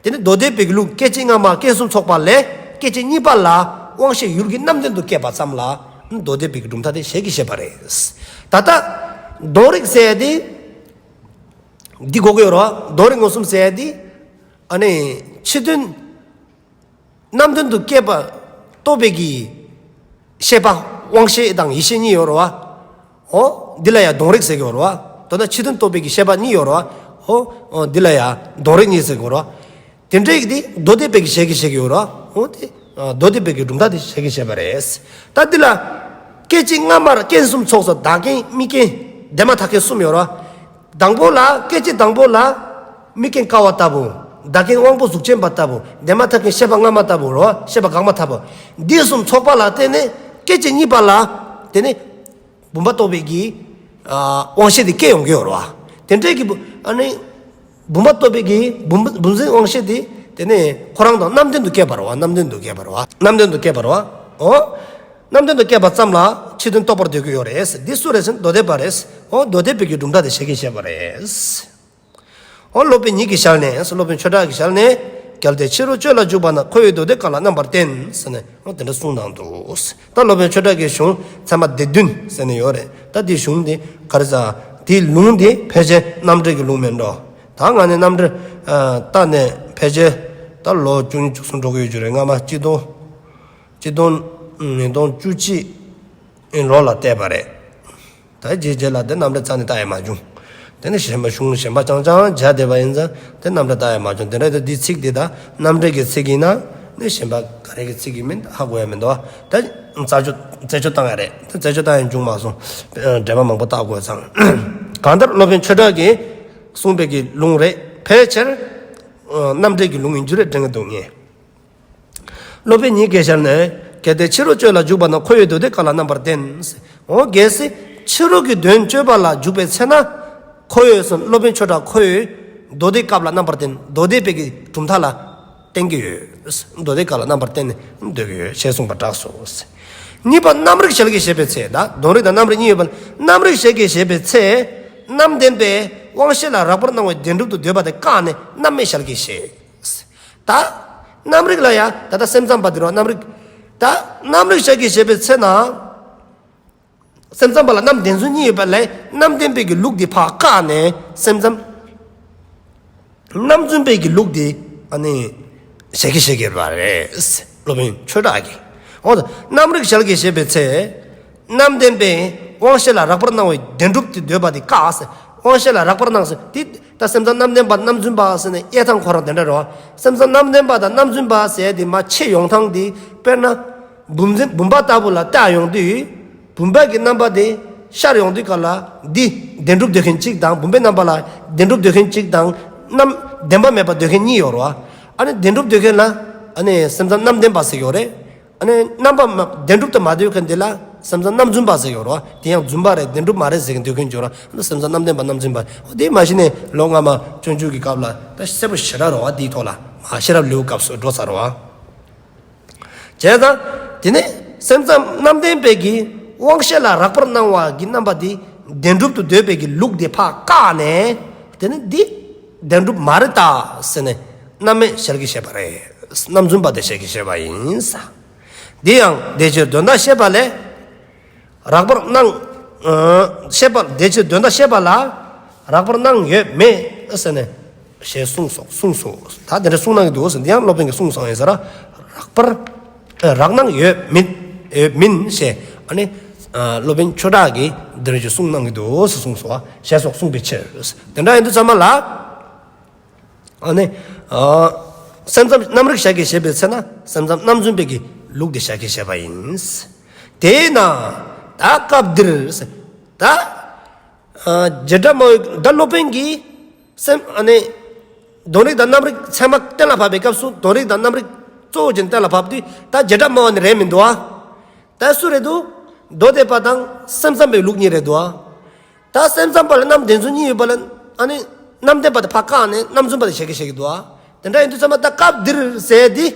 དེ་ནི་མདོ་སྡེ་པའི་གི་ལུགས། སྐད་ཅིག་སྔ་མ་རྐྱེན་གསུམ་ཚོགས་པ་ལས། སྐད་ཅིག་གཉིས་པ་ལ་དབང་ཤེས་ཡུལ་གྱི་རྣམ་ལྡན་དུ་སྐྱེས་པ་ཙམ་ལ་མདོ་སྡེ་པའི་གི་གྲུབ་མཐའ་དེ་ཞལ་གྱིས་བཞེས་པ་རེད། ད་ལྟ་དོན་རིག་ཟེར་ཡ་དེ་འདི་གོ་གི་ཡོད་རེད་བ། དོན་རིག་མངོན་སུམ་ཟེར་ཡ་དེ་ཨ་ནི་ཕྱི་དོན་རྣམ་ལྡན་དུ་སྐྱེས་པ་རྟོགས་པའི་གི་ཤེས་པ། དབང་ཤེས་དང་ཡིད་ཤེས་གཉིས་ཡོད་རེད་བ། འོ་འདི་ལ་ཡང་དོན་རིག་ཟེར་གྱི་ཡོད་རེད་བ། མདོར་ན་ཕྱི་དོན་རྟོགས་པའི་གི་ཤེས་པ་གཉིས་ཡོད་རེད་བ། འོ་འོ་འདི་ལ་ཡང་དོན་རིག་གཉིས་ཟེར་གྱི་ཡོད་རེད་བ། དེ་འདྲའི་གི་དེ་མདོ་སྡེ་པའི་གི་ཞལ་གྱིས་བཞེས་ཀྱི་ཡོད་རེད་བ། འོ་དེ་མདོ་སྡེ་པའི་གི་གྲུབ་མཐའ་དེ་ཞལ་གྱིས་བཞེས་པ་རེད། ད་འདི་ལ་སྐད་ཅིག་སྔ་མར་རྐྱེན་གསུམ་ཚོགས་སོ། བདག་རྐྱེན་དམིགས་རྐྱེན་དེ་མ་ཐག་རྐྱེན་གསུམ་ཡོད་རེད་བ། དང་པོ་ལ། སྐད་ཅིག་དང་པོ་ལ་དམིགས་རྐྱེན་ཀ་བ་ལྟ་བུ། བདག་རྐྱེན་དབང་པོ་གཟུགས་ཅན་པ་ལྟ་བུ། དེ་མ་ཐག་རྐྱེན་ཤེས་པ་སྔ་མ་ལྟ་བུ་རོ། ཤེས་པ་འགག་མ་ལྟ་བུ། འདི་གསུམ་ཚོགས་པ་ལ་བརྟེན་ནས་སྐད་ཅིག་གཉིས་པ་ལ་དེ་ནི་བུམ་པ་རྟོགས་པའི་གི་ཨ་དབང་ཤེས་དེ་སྐྱེ་ཡོང་གི་ཡོད་རེད་བ། དེ་འདྲའི་གི་བུ་ཨ་ནི་བུམ་པ་རྟོགས་པའི་གི་བུམ་བུམ་འཛིན་དབང་ཤེས་དེ་དེ་ནི་ཁོ་རང་དང་རྣམ་ལྡན་དུ་སྐྱེས་པ་རེད་བ། རྣམ་ལྡན་དུ་སྐྱེས་པ་རེད་བ། རྣམ་ལྡན་དུ་སྐྱེས་པ་རེད་བ། འོ། རྣམ་ལྡན་དུ་སྐྱེས་པ་ཙམ་ལ་ཕྱི་དོན་རྟོགས་པར་འདོད་ཀྱི་ཡོད་རེད། འདི་སུ་རེད་ཟེར་ན་མདོ་སྡེ་པ་རེད། འོ་མདོ་སྡེ་པའི་གི་གྲུབ་མཐའ་དེ་ཞལ་གྱིས་བཞེས་པ་རེད། འོ་སློབ་དཔོན་ཉིད་ཀྱི་ཞལ་ནས། སློབ་དཔོན་ཆོས་གྲགས་ཀྱི་ཞལ་ནས། གལ་ཏེ་ཕྱི་རོལ་དཔྱོད་ལ་འཇུག་པ་ན། འཁོར་བའི་མདོ་སྡེ་གང་ལ་རྣམ་པར་བརྟེན། ཟེར་ནས་འོ་དེ་འདྲ་གསུངས་གནང་འདུག། ད་སློབ་དཔོན་ཆོས་གྲགས་ཀྱི་གཞུང་ཚད་མ་སྡེ་བདུན་ཟེར་ནས་ཡོད་རེད། ད་འདི་གཞུང་འདི་ག་རེ་ཟེར། འདིའི་ལུང་འདི་ཕལ་ཆེར་རྣམ་འགྲེལ་གྱི་ལུང་མིན་འགྲོ། ད་ང་ནི་རྣམ་འགྲེལ་ཨ་བལྟས་ནས་ཕལ་ཆེར་ད་ལོ་བཅུ་གཉིས་བཅུ་གསུམ་འགྲོ་གི་ཡོད་རྒྱུ་རེད། སྔ་མ་གཅིག་སྟོང་གཅིག་སྟོང་ཉིས་སྟོང་བཅུ་གཅིག་ལོ་ལ་བལྟས་པ་རེད། ད་རྗེས་རྗེས་ལ་དེ་རྣམ་འགྲེལ་རྩ་ནས་བལྟ་ཡ་མ་བྱུང་། དེ་ནི་གཞན་པ་གཞུང་གཞན་པ་རྐྱང་རྐྱང་མཇལ་བསྡད་པ་ཡིན་ཙང་དེ་རྣམ་འགྲེལ་བལྟ་ཡ་མ་བྱུང་། དེ་འདྲ་ཡིན་དུས་འདི་ཚིག་འདི་ད་རྣམ་འགྲེལ་གྱི་ཚིག་ཡིན་ན་ནི་གཞན་པ་ག་རེ་གི་ཚིག་ཡིན་མིན་ཧ་གོ་ཡ་མི་འདུག་བ། ད་རྩད་གཅོད་རྩད་གཅོད་བཏང་ཡ་རེད། ད་རྩད་གཅོད་བཏང་ཡ་འབྱུང་མ་སོང་། འགྲེལ་པ་མང་པོ་བལྟ་དགོས་ཙང་། གང་ལྟར་སློབ་དཔོན་ཆོས་གྲགས་ཀྱིས་གསུངས་པའི་གི་ལུང་རེད། ཕལ་ཆེར་རྣམ་འགྲེལ་གྱི་ལུང་ཡིན་རྒྱུ་རེད་དྲན་གྱི་འདུག་ངས། སློབ་དཔོན་ཉིད་ཀྱི་ཞལ་ནས། གལ་ཏེ་ཕྱི་རོལ་དཔྱོད་ལ་འཇུག་པ་ན། འཁོར་བའི་མདོ་སྡེ་གང་ལ་རྣམ་པར་བརྟེན། འོ་གལ་སྲིད་ཕྱི་རོལ་གྱི་དོན་དཔྱོད་པ་ལ་འཇུག་པའི་ཚེ་ན། འཁོར་བའི་སོ་སློབ་དཔོན་ཆོས་གྲགས་འཁོར་བའི་མདོ་སྡེ་གང་ལ་རྣམ་པར་བརྟེན། མདོ་སྡེ་པའི་གི་གྲུབ་མཐའ་ལ་བརྟེན་གྱི་ཡོད། མདོ་སྡེ་གང་ལ་རྣམ་པར་བརྟེན་ནས་སྡོད་ཀྱི་ཡོད་ཅེས་གསུངས་པ་གྲགས་སོ། གཉིས་པ་རྣམ་རིག་ཞལ་གྱིས་བཞེས་པའི་ཚེ། ད་དོན་རིག་དང་རྣམ་རིག་གཉིས་ཡོད་པ་ལ་རྣམ་རིག་ཞལ་གྱིས་བཞེས་པའི་ཚེ། རྣམ་བདེན་པས་དབང་ཤེས་ལ་རགས་པར་སྣང་བའི་བདེན་གྲུབ་ཏུ་འདོད་པ་དེ་བཀག་ནས་རྣམ་མེད་ཞལ་གྱིས་བཞེས། ད་རྣམ་རིག་ལ་ཡང་ད་ལྟ་སེམས་ཙམ་པ་དེ་རོ། རྣམ་རིག་ད་རྣམ་རིག་ཞལ་གྱིས་བཞེས་པའི་ཚེ་ན། སེམས་ཙམ་པ་ལ་རྣམ་བདེན་རྫུན་གཉིས་ཡོད་པ་ལས་རྣམ་བདེན་པའི་གི་ལུགས་དེ་ཕར་བཀག་ནས་སེམས་ཙམ་རྣམ་རྫུན་པའི་གི་ལུགས་དེ་ཨ་ནི་ཞལ་གྱིས་བཞེས་ཀྱི་ཡོད་པ་རེད། སློབ་དཔོན་ཆོས་གྲགས་ཀྱིས། འོ་ད་རྣམ་རིག་ཞལ་གྱིས་བཞེས་པའི་ཚེ། རྣམ་བདེན་པས་དབང་ཤེས་ལ་རགས་པར་སྣང་བའི་བདེན་གྲུབ་ཏུ་འདོད་པ་དེ་བཀག་ཟེར། དབང་ཤེས་ལ་རགས་པར་སྣང་ཟེར་དེ། ད་སེམས་ཙམ་རྣམ་བདེན་པ་རྣམ་རྫུན་པ་ཟེར་ནས་དབྱེ་སྟངས་ཁོ་རང་དེ་འདྲ་རེད་བ། སེམས་ཙམ་རྣམ་བདེན་པ་དང་རྣམ་རྫུན་པ་ཟེར་དེ་མར་ཕྱེ་ཡོང་སྟངས་དེ་དཔེར་ན། བུམ་འཛིན་བུམ་པ་ལྟ་བུ་ལ་བལྟ་ཡོང་དུས། བུམ་པ་གི་རྣམ་པ་དེ་ཤར་ཡོང་དུས་སྐབས་ལ་འདི་བདེན་གྲུབ་འདོད་མཁན་གཅིག་དང་། བུམ་པའི་རྣམ་པ་ལ་བདེན་གྲུབ་འདོད་མཁན་གཅིག་དང་། རྣམ་བདེན་པ་མེད་པ་འདོད་མཁན་གཉིས་ཡོད་རེད་བ། ཨ་ནི་བདེན་གྲུབ་འདོད་མཁན་ལ་ཨ་ནི་སེམས་ཙམ་རྣམ་བདེན་པ་ཟེར་གྱི་ཡོད་རེད། ཨ་ནི་རྣམ་པ་མ་བདེན་གྲུབ་དུ་མ་འདོད་མཁན་དེ་ལ་སེམས་ཙམ་རྣམ་རྫུན་པ་ཟེར་གྱི་ཡོད་རེད་བ། དེ་ཡང་རྫུན་པ་རེད་བདེན་གྲུབ་མ་རེད་ཟེར་མཁན་འདོད་མཁན་ཡོད་རེད། ཨ་ནི་སེམས་ཙམ་རྣམ་བདེན་པ་རྣམ་རྫུན་པ། འོ་དེ་མ་གཞི་ནས་ལོ་སྔ་མ་སྤྱོད་འཇུག་གི་སྐབས་ལ་ད་གསལ་པོ་ཞེ་དྲག་རེད་བ། དེའི་ཐོག་ལ་མ་ཤེས་རབ་ལེའུ་སྐབས་སུ་འགྲོ་ཚར་རེད་བ། བྱས་ཙང་དེ་ནས་སེམས་ཙམ་རྣམ་བདེན་པའི་གི་དབང་ཤེས་ལ་རགས་པར་སྣང་བ་གི་རྣམ་པ་དེ་བདེན་གྲུབ་ཏུ་འདོད་པའི་གི་ལུགས་དེ་ཕར་བཀག་ནས། དེ་ནི་འདི་བདེན་གྲུབ་མ་རེད་ད་ཟེར་ནས་རྣམ་མེད་ཞལ་གྱིས་བཞེས་པ་རེད། རྣམ་རྫུན་པ་དེ་ཞལ་གྱིས་བཞེས་པ་ཡིན་ས། འདི་ཡང་དེ་ཕྱིར་དོན་དག་ཤེས་པ་ལས། རགས་པར་སྣང་། ཨ་ཤེས་པ་དེ་ཕྱིར་དོན་དག་ཤེས་པ་ལ་རགས་པར་སྣང་ཡོད་མེད་ཟེར་ནས་ཞེས་གསུངས་སོ། གསུངས་སོ། ད་དེ་འདྲ་གསུངས་གནང་གི་འདུག་ཟེར། འདི་ཡང་སློབ་དཔོན་གྱིས་གསུངས་སོང་ཡིན་ཟེར། རགས་པར་ཨ་རགས་སྣང་ཡོད་མིན་ཡོད་མིན་ཞེས་ཨ་ནི་ཨ་སློབ་དཔོན་ཆོས་གྲགས་ཀྱིས་འདི་འདྲ་ཞིག་གསུངས་གནང་གི་འདུག་ཟེར་གསུངས་སོ། ཞེས་སོགས་གསུངས་པའི་ཕྱིར། དེ་འདྲ་ཡིན་དུས་ཙམ་པ་ལ། ཨ་ནི་ཨ་སེམས་ཙམ་རྣམ་རིག་ཞལ་གྱིས་བཞེས་པའི་ཚེ་ན་སེམས་ཙམ་རྣམ་རྫུན་པའི་གི་ ལུགས་དེ་ཞལ་གྱིས་བཞེས་པ་ཡིན། དེས་ན་ད་སྐབས་འདིར་ད་ཨ་བྱེ་བྲག་སྨྲ་བའི་ད་སློབ་དཔོན་གྱིས་སེམས་ཨ་ནི་དོན་རིག་དང་རྣམ་རིག་ཚད་མ་གཏན་ལ་ཕབ་པའི་སྐབས་སུ་དོན་རིག་དང་རྣམ་རིག་གཙོ་བོ་ཅན་གཏན་ལ་ཕབ་དུས་ད་བྱེ་བྲག་སྨྲ་བ་ནི་རེད་མི་འདུག་ཨ། ད་སུ་རེད་འདུག་མདོ་སྡེ་པ་དང་སེམས་ཙམ་པའི་ལུགས་གཉིས་རེད་འདུག་ཨ། ད་སེམས་ཙམ་པ་ལ་རྣམ་བདེན་རྫུན་གཉིས་ཡོད་པ་ལ་ཨ་ནི་རྣམ་བདེན་པ་དེ་ཕར་བཀག་ནས་རྣམ་རྫུན་པ་དེ་ཞལ་གྱིས་བཞེས་ཀྱི་འདུག་ཨ། དེ་འདྲ་ཡིན་དུས་ཙམ་པ་ད་སྐབས་འདིར་ཟེར་དེ་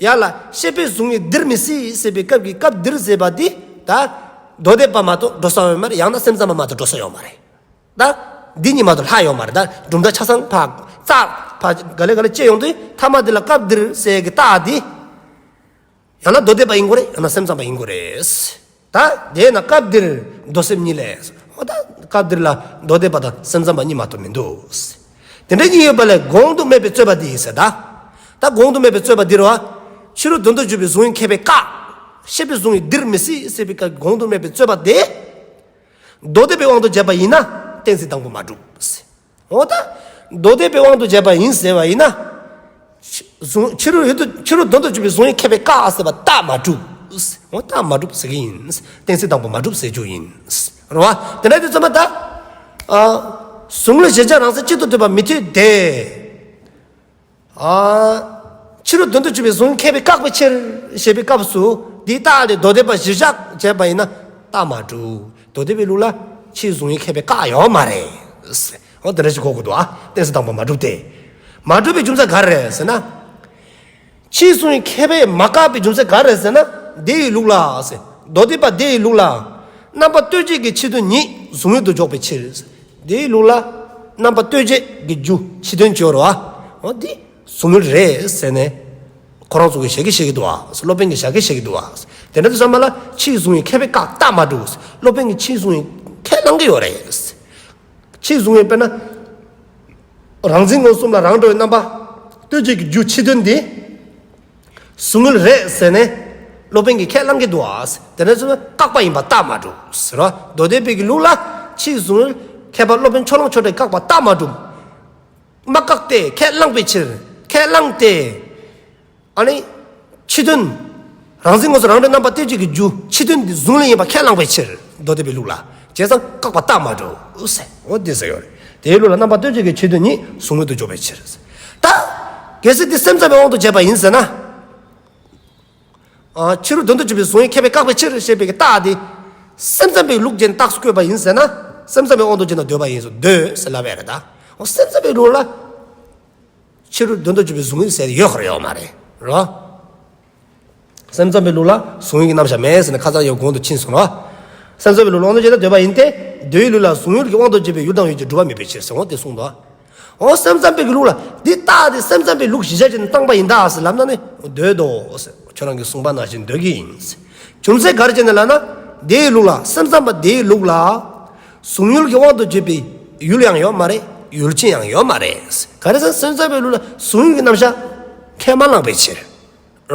ཡ་ལ་ཤེས་པའི་གཟུང་བས་འདིར་མི་སྲིད་ཟེར་བའི་སྐབས་ཀྱི་སྐབས་འདིར་ཟེར་བ་དེ་ད་མདོ་སྡེ་པ་མ་གཏོགས་འགྲོ་ས་ཡོད་མ་རེད། ཡང་ན་སེམས་ཙམ་པ་མ་གཏོགས་འགྲོ་ས་ཡོད་མ་རེད། ད་འདི་གཉིས་མ་གཏོགས་ལྷག་ཡོད་མ་རེད། ད་གྲུབ་མཐའ་ཆ་ཚང་ཕར་རྩ་ཕར་ག་ལེ་ག་ལེ་བཅད་ཡོང་དུས་ཐ་མ་འདི་ལ་སྐབས་འདིར་ཟེར་གྱི་རྟགས་འདི་ཡང་ན་མདོ་སྡེ་པ་ཡིན་དགོས་རེད། ཡང་ན་སེམས་ཙམ་པ་ཡིན་དགོས་རེད། ད་དེས་ན་སྐབས་འདིར་མདོ་སེམས་གཉིས་ལས། འོ་ད་སྐབས་འདིར་ལ་མདོ་སྡེ་པ་དང་སེམས་ཙམ་པ་གཉིས་མ་གཏོགས་མི་འདུག་དེ་འདྲ་གཉིས་ཡོད་པ་ལས་གོང་དུ་སྨྲས་པའི་རྩོད་པ་འདི་ཡིན་ཟེར་ད། ད་གོང་དུ་སྨྲས་པའི་རྩོད་པ་འདི་རེད་བ། ཕྱི་རོལ་དོན་དུ་གྱུར་པའི་གཟུང་བས་ཁྱད་པར་བཀག་ཤེས་པའི་གཟུང་བས་འདིར་མི་སྲིད་ཟེར་བའི་སྐབས་གོང་དུ་སྨྲས་པའི་རྩོད་པ་དེ། མདོ་སྡེ་པའི་དབང་དུ་བྱས་པ་ཡིན་ན་གཏན་ཚིགས་དང་པོ་མ་གྲུབ། འོ་ད། མདོ་སྡེ་པའི་དབང་དུ་བྱས་པ་ཡིན་ཟེར་བ་ཡིན་ན། གཟུང་ཕྱི་རོལ་ཡུལ་དུ་ཕྱི་རོལ་དོན་དུ་གྱུར་པའི་གཟུང་བས་ཁྱད་པར་བཀག་ཟེར་བ་རྟགས་མ་གྲུབ། འོ་རྟགས་མ་གྲུབ་ཟེར་གྱི་ཡིན། གཏན་ཚིགས་དང་པོ་མ་གྲུབ་ཟེར་རྒྱུ་ཡིན། རེད་བ། དེ་འདྲ་དུས་ཙམ་པ་ད། ཨ། གཟུང་ཡུལ་གཞལ་བྱ་རང་མཚན་གཅིག་ཏུ་འདོད་པ་མི་འཐད་དེ། ཨ། ཕྱི་རོལ་དོན་དུ་གྱུར་པའི་གཟུང་ཁྱད་པར་བཀག་པའི་ཕྱིར་ཞེས་པའི་སྐབས་སུ་འདི་རྟགས་དེ་མདོ་སྡེ་པ་གཞིར་བཞག་བྱས་པ་ཡིན་ན་རྟགས་མ་གྲུབ། མདོ་སྡེ་པའི་ལུགས་ལ་ཕྱིའི་གཟུང་བས་ཁྱད་པར་བཀག་ཡོད་མ་རེད། འོ་དེ་འདྲ་ཞིག་གོ་དགོས་འདུག་ཨ། གཏན་ཚིགས་དང་པོ་མ་གྲུབ་སྟེ། མ་གྲུབ་པའི་རྒྱུ་མཚན་ག་རེ་རེད་ཟེར་ན། ཕྱིའི་གཟུང་བས་ཁྱད་པར་མ་བཀག་པའི་རྒྱུ་མཚན་ག་རེ་རེད་ཟེར་ན། དེ་ཡི་ལུགས་ལ་ཟེར། མདོ་སྡེ་པ་དེ་ཡི་ལུགས་ལ། རྣམ་པ་ལྟོས་བཅས་ཀྱི་ཕྱི་དོན་ཉིད་གཟུང་ཡུལ་དུ་འཇོག་པའི་ཕྱིར། དེའི་ལུགས་ལ་རྣམ་པ་ལྟོས་བཅས་ཀྱི་རྒྱུ་ཕྱི་དོན་ཅིག་ཡོད་རེད་བ། འོ་འདི་གཟུང་ཡུལ་རེད་ཟེར་ནས་ཁོ་རང་ཚོ་གིས་ཞལ་གྱིས་བཞེས་ཀྱི་འདུག་བ། སློབ་དཔོན་གྱིས་ཞལ་གྱིས་བཞེས་ཀྱི་འདུག་བ། དེ་འདྲ་དུས་ཙམ་པ་ལ་ཕྱིའི་གཟུང་བས་ཁྱད་པར་བཀག་རྟགས་མ་གྲུབ། སློབ་དཔོན་གྱིས་ཕྱིའི་གཟུང་བས་ཁས་བླང་གི་ཡོད་རེད། ཕྱིའི་གཟུང་བས་དཔེར་ན། རང་འཛིན་མངོན་སུམ་ལ་རང་འགྲོ་བའི་རྣམ་པ་ལྟོས་བཅས་ཀྱི་རྒྱུ་ཕྱི་དོན་འདི། གཟུང་ཡུལ་རེད་ཟེར་ནས་སློབ་དཔོན་གྱིས་ཁས་བླང་གི་འདུག་བ། དེ་འདྲ་སོང་ན་བཀག་པ་ཡིན་པ་རྟགས་མ་གྲུབ་ཟེར་བ། མདོ་སྡེ་པའི་གི་ལུགས་ལ་ཕྱིའི་གཟུང་ཡུལ་ཁྱད་པར་སློབ་དཔོན་ཕྱོགས་གླང་ཆོས་གྲགས་བཀག་པ་རྟགས་མ་གྲུབ། མ་བཀག་སྟེ་ཁས་བླངས་པའི་ཕྱིར། ཁས་བླངས་ཏེ། ཨ་ནི། ཕྱི་དོན། རང་འཛིན་མངོན་སུམ་རང་འགྲོའི་རྣམ་པ་ལྟོས་བཅས་ཀྱི་རྒྱུ་ཕྱི་དོན་འདི་གཟུང་ཡུལ་ཡིན་པ་ཁས་བླངས་པའི་ཕྱིར། མདོ་སྡེ་པའི་ལུགས་ལ། བྱས་ཙང་བཀག་པ་རྟགས་མ་གྲུབ་ཟེར། འོ་འདི་ཟེར་ཡོད་རེད། དེའི་ལུགས་ལ་རྣམ་པ་ལྟོས་བཅས་ཀྱི་ཕྱི་དོན་ཉིད་གཟུང་ཡུལ་དུ་འཇོག་པའི་ཕྱིར། ད། གལ་སྲིད་འདི་སེམས་ཙམ་པའི་དབང་དུ་བྱས་པ་ཡིན་ཟེར་ན། ཨ། ཕྱི་རོལ་དོན་དུ་གྱུར་པའི་གཟུང་བས་ཁྱད་པར་བཀག་པའི་ཕྱིར་ཞེས་པའི་རྟགས་འདི། སེམས་ཙམ་པའི་ལུགས་ཀྱི་རྟགས་སུ་བཀོད་པ་ཡིན་ཟེར་ན། སེམས་ཙམ་པའི་དབང་དུ་བྱས་ན་འདོད་པ་ཡིན་ཟེར་འདོད་ཟེར་ལབ་ཡ་རེད་ད། འོ་སེམས་ཙམ་པའི་ལུགས་ལ། ཕྱི་རོལ་དོན་དུ་གྱུར་པའི་གཟུང་ཡུལ་ཟེར་ཡོད་ཁར་ཡོད་མ་རེད་རོ། སེམས་ཙམ་པའི་ལུགས་ལ་གཟུང་ཡུལ་གྱི་རྣམ་གཞག་མེད་ཟེར་ནས་ཁ་སང་ཡང་གོང་དུ་ཕྱིན་སོང་རོ། སེམས་ཙམ་པའི་ལུགས་ལ་དབང་དུ་བྱས་ན་འདོད་པ་ཡིན་ཏེ། མདོའི་ལུགས་ལ་གཟུང་ཡུལ་གྱི་དབང་དུ་བྱས་པའི་ཡུལ་དང་ཡུལ་ཅན་གྲུབ་པ་མེད་པའི་ཕྱིར་ཟེར་འོ་དེ་གསུངས་འདུག་འོ་སེམས་ཙམ་པའི་གི་ལུགས་ལ་འདི་རྟགས་དེ་སེམས་ཙམ་པའི་ལུགས་གཞིར་བཞག་བྱས་ནས་བཏང་པ་ཡིན་ད་ཟེར་ལབ་ན་ནི་འདོད་དོ་ཟེར། ཁྱོད་རང་གིས་གསུངས་པ་ནང་བཞིན་འདོད་ཀྱི་ཡིན་ཟེར། རྒྱུ་མཚན་ག་རེ་བྱས་ནས་ལབ་ན། དེའི་ལུགས་ལ་སེམས་ཙམ་པ་དེའི་ལུགས་ལ། གཟུང་ཡུལ་གྱི་དབང་དུ་བྱས་པའི་ཡུལ་ཡང་ཡོད་མ་རེད། ཡུལ་ཅན་ཡང་ཡོད་མ་རེད། ག་རེ་ཟེར་ན་སེམས་ཙམ་པའི་ལུགས་ལ་གཟུང་ཡུལ་གྱི་རྣམ་གཞག་ཁས་མ་བླངས་པའི་ཕྱིར།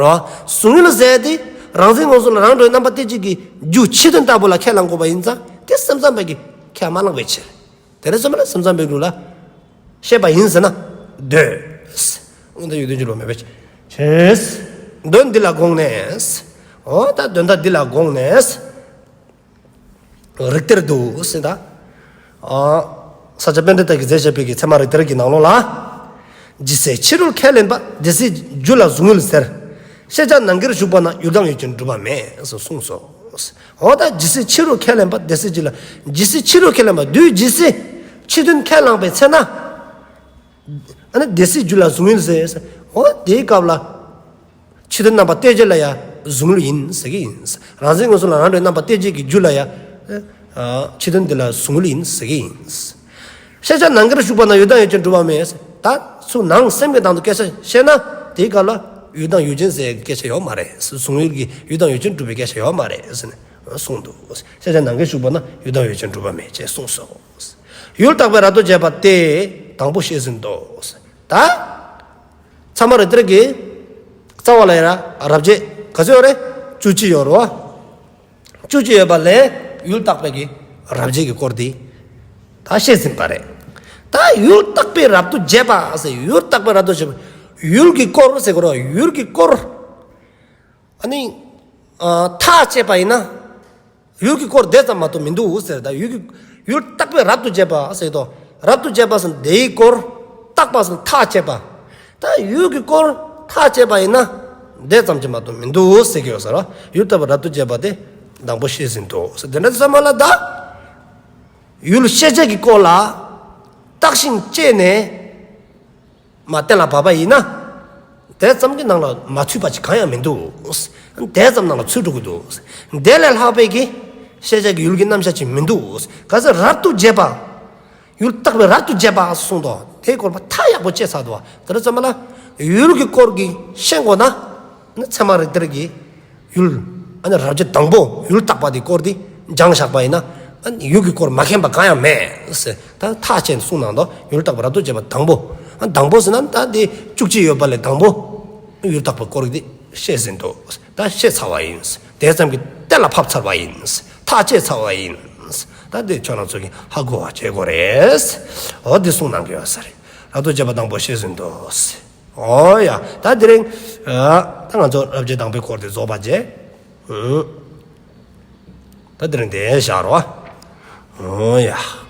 རོ། གཟུང་ཡུལ་ཟེར་དེ་རང་འཛིན་མངོན་སུམ་ལ་རང་འགྲོའི་རྣམ་པ་ལྟོས་བཅས་ཀྱི་རྒྱུ་ཕྱི་དོན་ལྟ་བུ་ལ་ཁས་བླང་དགོས་པ་ཡིན་ཙང་དེ་སེམས་ཙམ་པ་གིས་ཁས་མ་བླངས་པའི་ཕྱིར། དེ་འདྲ་སོང་ན་སེམས་ཙམ་པའི་ལུགས་ལ་བཤད་པ་ཡིན་ཟེར་ན་འདོད། འོ་ད་ཡུལ་དོན་གྱུར་པ་མེད་པའི་ཕྱིར། དོན་འདི་ལ་དགོངས་ནས། འོ་ད་དོན་དག་འདི་ལ་དགོངས་ནས། རིགས་གཏེར་དུ་ཟེར་ད། ཨ། ས་སྐྱ་པཎྜི་ཏ་གིས་མཛད་བཞག་པའི་གི་ཚད་མ་རིགས་གཏེར་གྱི་ནང་ལོགས་ལ། ཇི་སྲིད་ཕྱི་རོལ་ཁས་ལེན་པ་དེ་སྲིད་རྒྱུད་ལ་གཟུང་ཡུལ་ཟེར། ཤེས་བྱ་ནམ་མཁར་ཞུགས་པ་ན་ཡུལ་དང་ཡུལ་ཅན་གྲུབ་པ་མེད་ཟེར་གསུངས་སོ། འོ་ད་ཇི་སྲིད་ཕྱི་རོལ་ཁས་ལེན་པ་དེ་སྲིད་རྒྱུད་ལ། ཇི་སྲིད་ཕྱི་རོལ་ཁས་ལེན་པ་དུས་ཇི་སྲིད་ཕྱི་དོན་ཁས་བླངས་པའི་ཚེ་ན། ཨ་ནི་དེ་སྲིད་རྒྱུད་ལ་གཟུང་ཡུལ་ཟེར། འོ་དེའི་སྐབས་ལ། ཕྱི་དོན་རྣམ་པ་ལྟོས་བཅས་ལ་ཡང་གཟུང་ཡུལ་ཡིན་ཟེར་གྱི་ཡིན། རང་འཛིན་མངོན་སུམ་ལ་རང་འགྲོའི་རྣམ་པ་ལྟོས་བཅས་ཀྱི་རྒྱུད་ལ་ཡང་། ཨ། ཕྱི་དོན་དེ་ལ་གཟུང་ཡུལ་ཡིན་ཟེར་གྱི་ཡིན། ཤེས་བྱ་ནམ་མཁར་ཞུགས་པ་ན་ཡུལ་དང་ཡུལ་ཅན་གྲུབ་པ་མེད། ད་ཚུར་ནང་སེམས་ཀྱི་དོན་དུ་སྐད་ཆ་བཤད་ན་དེའི་སྐབས་ལ་ཡུལ་དང་ཡུལ་ཅན་ཟེར་གྱི་སྐད་ཆ་ཡོད་མ་རེད། གཟུང་ཡུལ་གྱི་ཡུལ་དང་ཡུལ་ཅན་གྲུབ་པའི་སྐད་ཆ་ཡོད་མ་རེད་ཟེར་ནས་གསུངས་འདུག་ཤེས་བྱ་ནམ་མཁར་ཞུགས་པ་ན་ཡུལ་དང་ཡུལ་ཅན་གྲུབ་པ་མེད་ཅེས་གསུངས་སོ། ཡུལ་བརྟག་པའི་རབ་ཏུ་བྱེད་པ་སྟེ་དང་པོ་བཤད་ཟིན་ཏོ། ད། ཚད་མ་རིགས་གཏེར་གྱི་རྩ་བ་ལ་ཡ་རབ་བྱེད་ག་ཚོད་ཡོད་རེད། བཅུ་གཅིག་ཡོད་རེད་བ། བཅུ་གཅིག་ཡོད་པ་ལས་ཡུལ་བརྟག་པའི་གི་རབ་བྱེད་ཀྱི་སྐོར་འདི་ད་བཤད་ཟིན་པ་རེད། ད་ཡུལ་བརྟག་པའི་རབ་ཏུ་བྱེད་པ་ཟེར་ཡུལ་བརྟག་པའི་རབ་ཏུ་བྱེད་པ། ཡུལ་གྱི་སྐོར་ཟེར་གོ་རོ། ཡུལ་གྱི་སྐོར། ཨ་ནི། ཨ་ཐག་བཅད་པ་ཡིན་ན། ཡུལ་གྱི་སྐོར་དེ་ཙམ་མ་གཏོགས་མི་འདུག་ཟེར། ད་ཡུལ་གྱི་ཡུལ་བརྟག་པའི་རབ་ཏུ་བྱེད་པ་ཟེར་དོ། རབ་ཏུ་བྱེད་པ་ཟེར་དེའི་སྐོར་བརྟག་པ་ཟེར་ཐག་བཅད་པ། ད་ཡུལ་གྱི་སྐོར་ཐག་བཅད་པ་ཡིན་ན་དེ་ཙམ་གྱིས་མ་གཏོགས་མི་འདུག་ཟེར་གྱི་ཡོད་ས་རེད། ཡུལ་བརྟག་པའི་རབ་ཏུ་བྱེད་པ་དེ་དང་པོ་བཤད་ཟིན་ཏོ་ཟེར། དེ་འདྲ་ཙམ་མ་ལ་ད་ཡུལ་ཤེས་བྱ་གྱི་སྐོར་ལ་བརྟགས་ཤིང་དཔྱད་ནས། མ་གཏན་ལ་ཕབ་པ་ཡིན་ན། དེ་ཙམ་གྱི་ནང་ལ་མ་ཚུད་པ་ཅིག་གང་ཡང་མི་འདུག། དེ་ཙམ་ནང་ལ་ཚུད་འགྲོ་གི་འདུག། དེ་ལས་ལྷག་པའི་གི་ཤེས་བྱ་གི་ཡུལ་གྱི་རྣམ་གཞག་ཅིག་མི་འདུག། ག་ཚོད་རབ་ཏུ་བྱེད་པ། ཡུལ་བརྟག་པའི་རབ་ཏུ་བྱེད་པ་གསུངས་དོ། དེའི་སྐོར་མ་ཐག་ཡག་པོ་བཅད་ཚར་འདུག། དེ་ཙམ་ལ་ཡུལ་གྱི་སྐོར་གྱི་ཤེས་དགོས་ན། ཚད་མ་རིགས་གཏེར་གྱི་ཡུལ། ཨ་ནི་རབ་བྱེད་དང་པོ་ཡུལ་བརྟག་པ་དེའི་སྐོར་དེ་སྦྱངས་བཞག་པ་ཡིན་ན། ཨ་ནི་ཡུལ་གྱི་སྐོར་མ་མཁྱེན་པ་གང་ཡང་མེད་ཟེར། ད་ཐག་བཅད་གསུངས་གནང་དོ། ཡུལ་བརྟག་པའི་རབ་ཏུ་བྱེད་པ་དང་པོ། ཨ་དང་པོ་ཟེར་ན་ད་དེ་བཅུ་གཅིག་ཡོད་པ་ལས་དང་པོ་ཡུལ་བརྟག་པའི་སྐོར་དེ་བཤད་ཟིན་ཏོ། ད་བཤད་ཚར་བ་ཡིན། དེ་ཙམ་གྱིས་གཏན་ལ་ཕབ་ཚར་བ་ཡིན། ཐག་བཅད་ཚར་བ་ཡིན། ད་དེ་ཁྱོད་རང་ཚོ་གིས་ཧ་གོ་བ་བྱེད་དགོས་རེད། འོ་དེ་གསུངས་གནང་གི་ཡོད་ས་རེད། རབ་ཏུ་བྱེད་པ་དང་པོ་བཤད་ཟིན་ཏོ། འོ་ཡ། ད་དེ་རིང་ཨ་ད་ང་ཚོ་རབ་བྱེད་དང་པོའི་སྐོར་དེ་རྫོགས་པ་བྱས། ཨུ། ད་དེ་རིང་དེ་བཞག་རོགས། འོ་ཡ།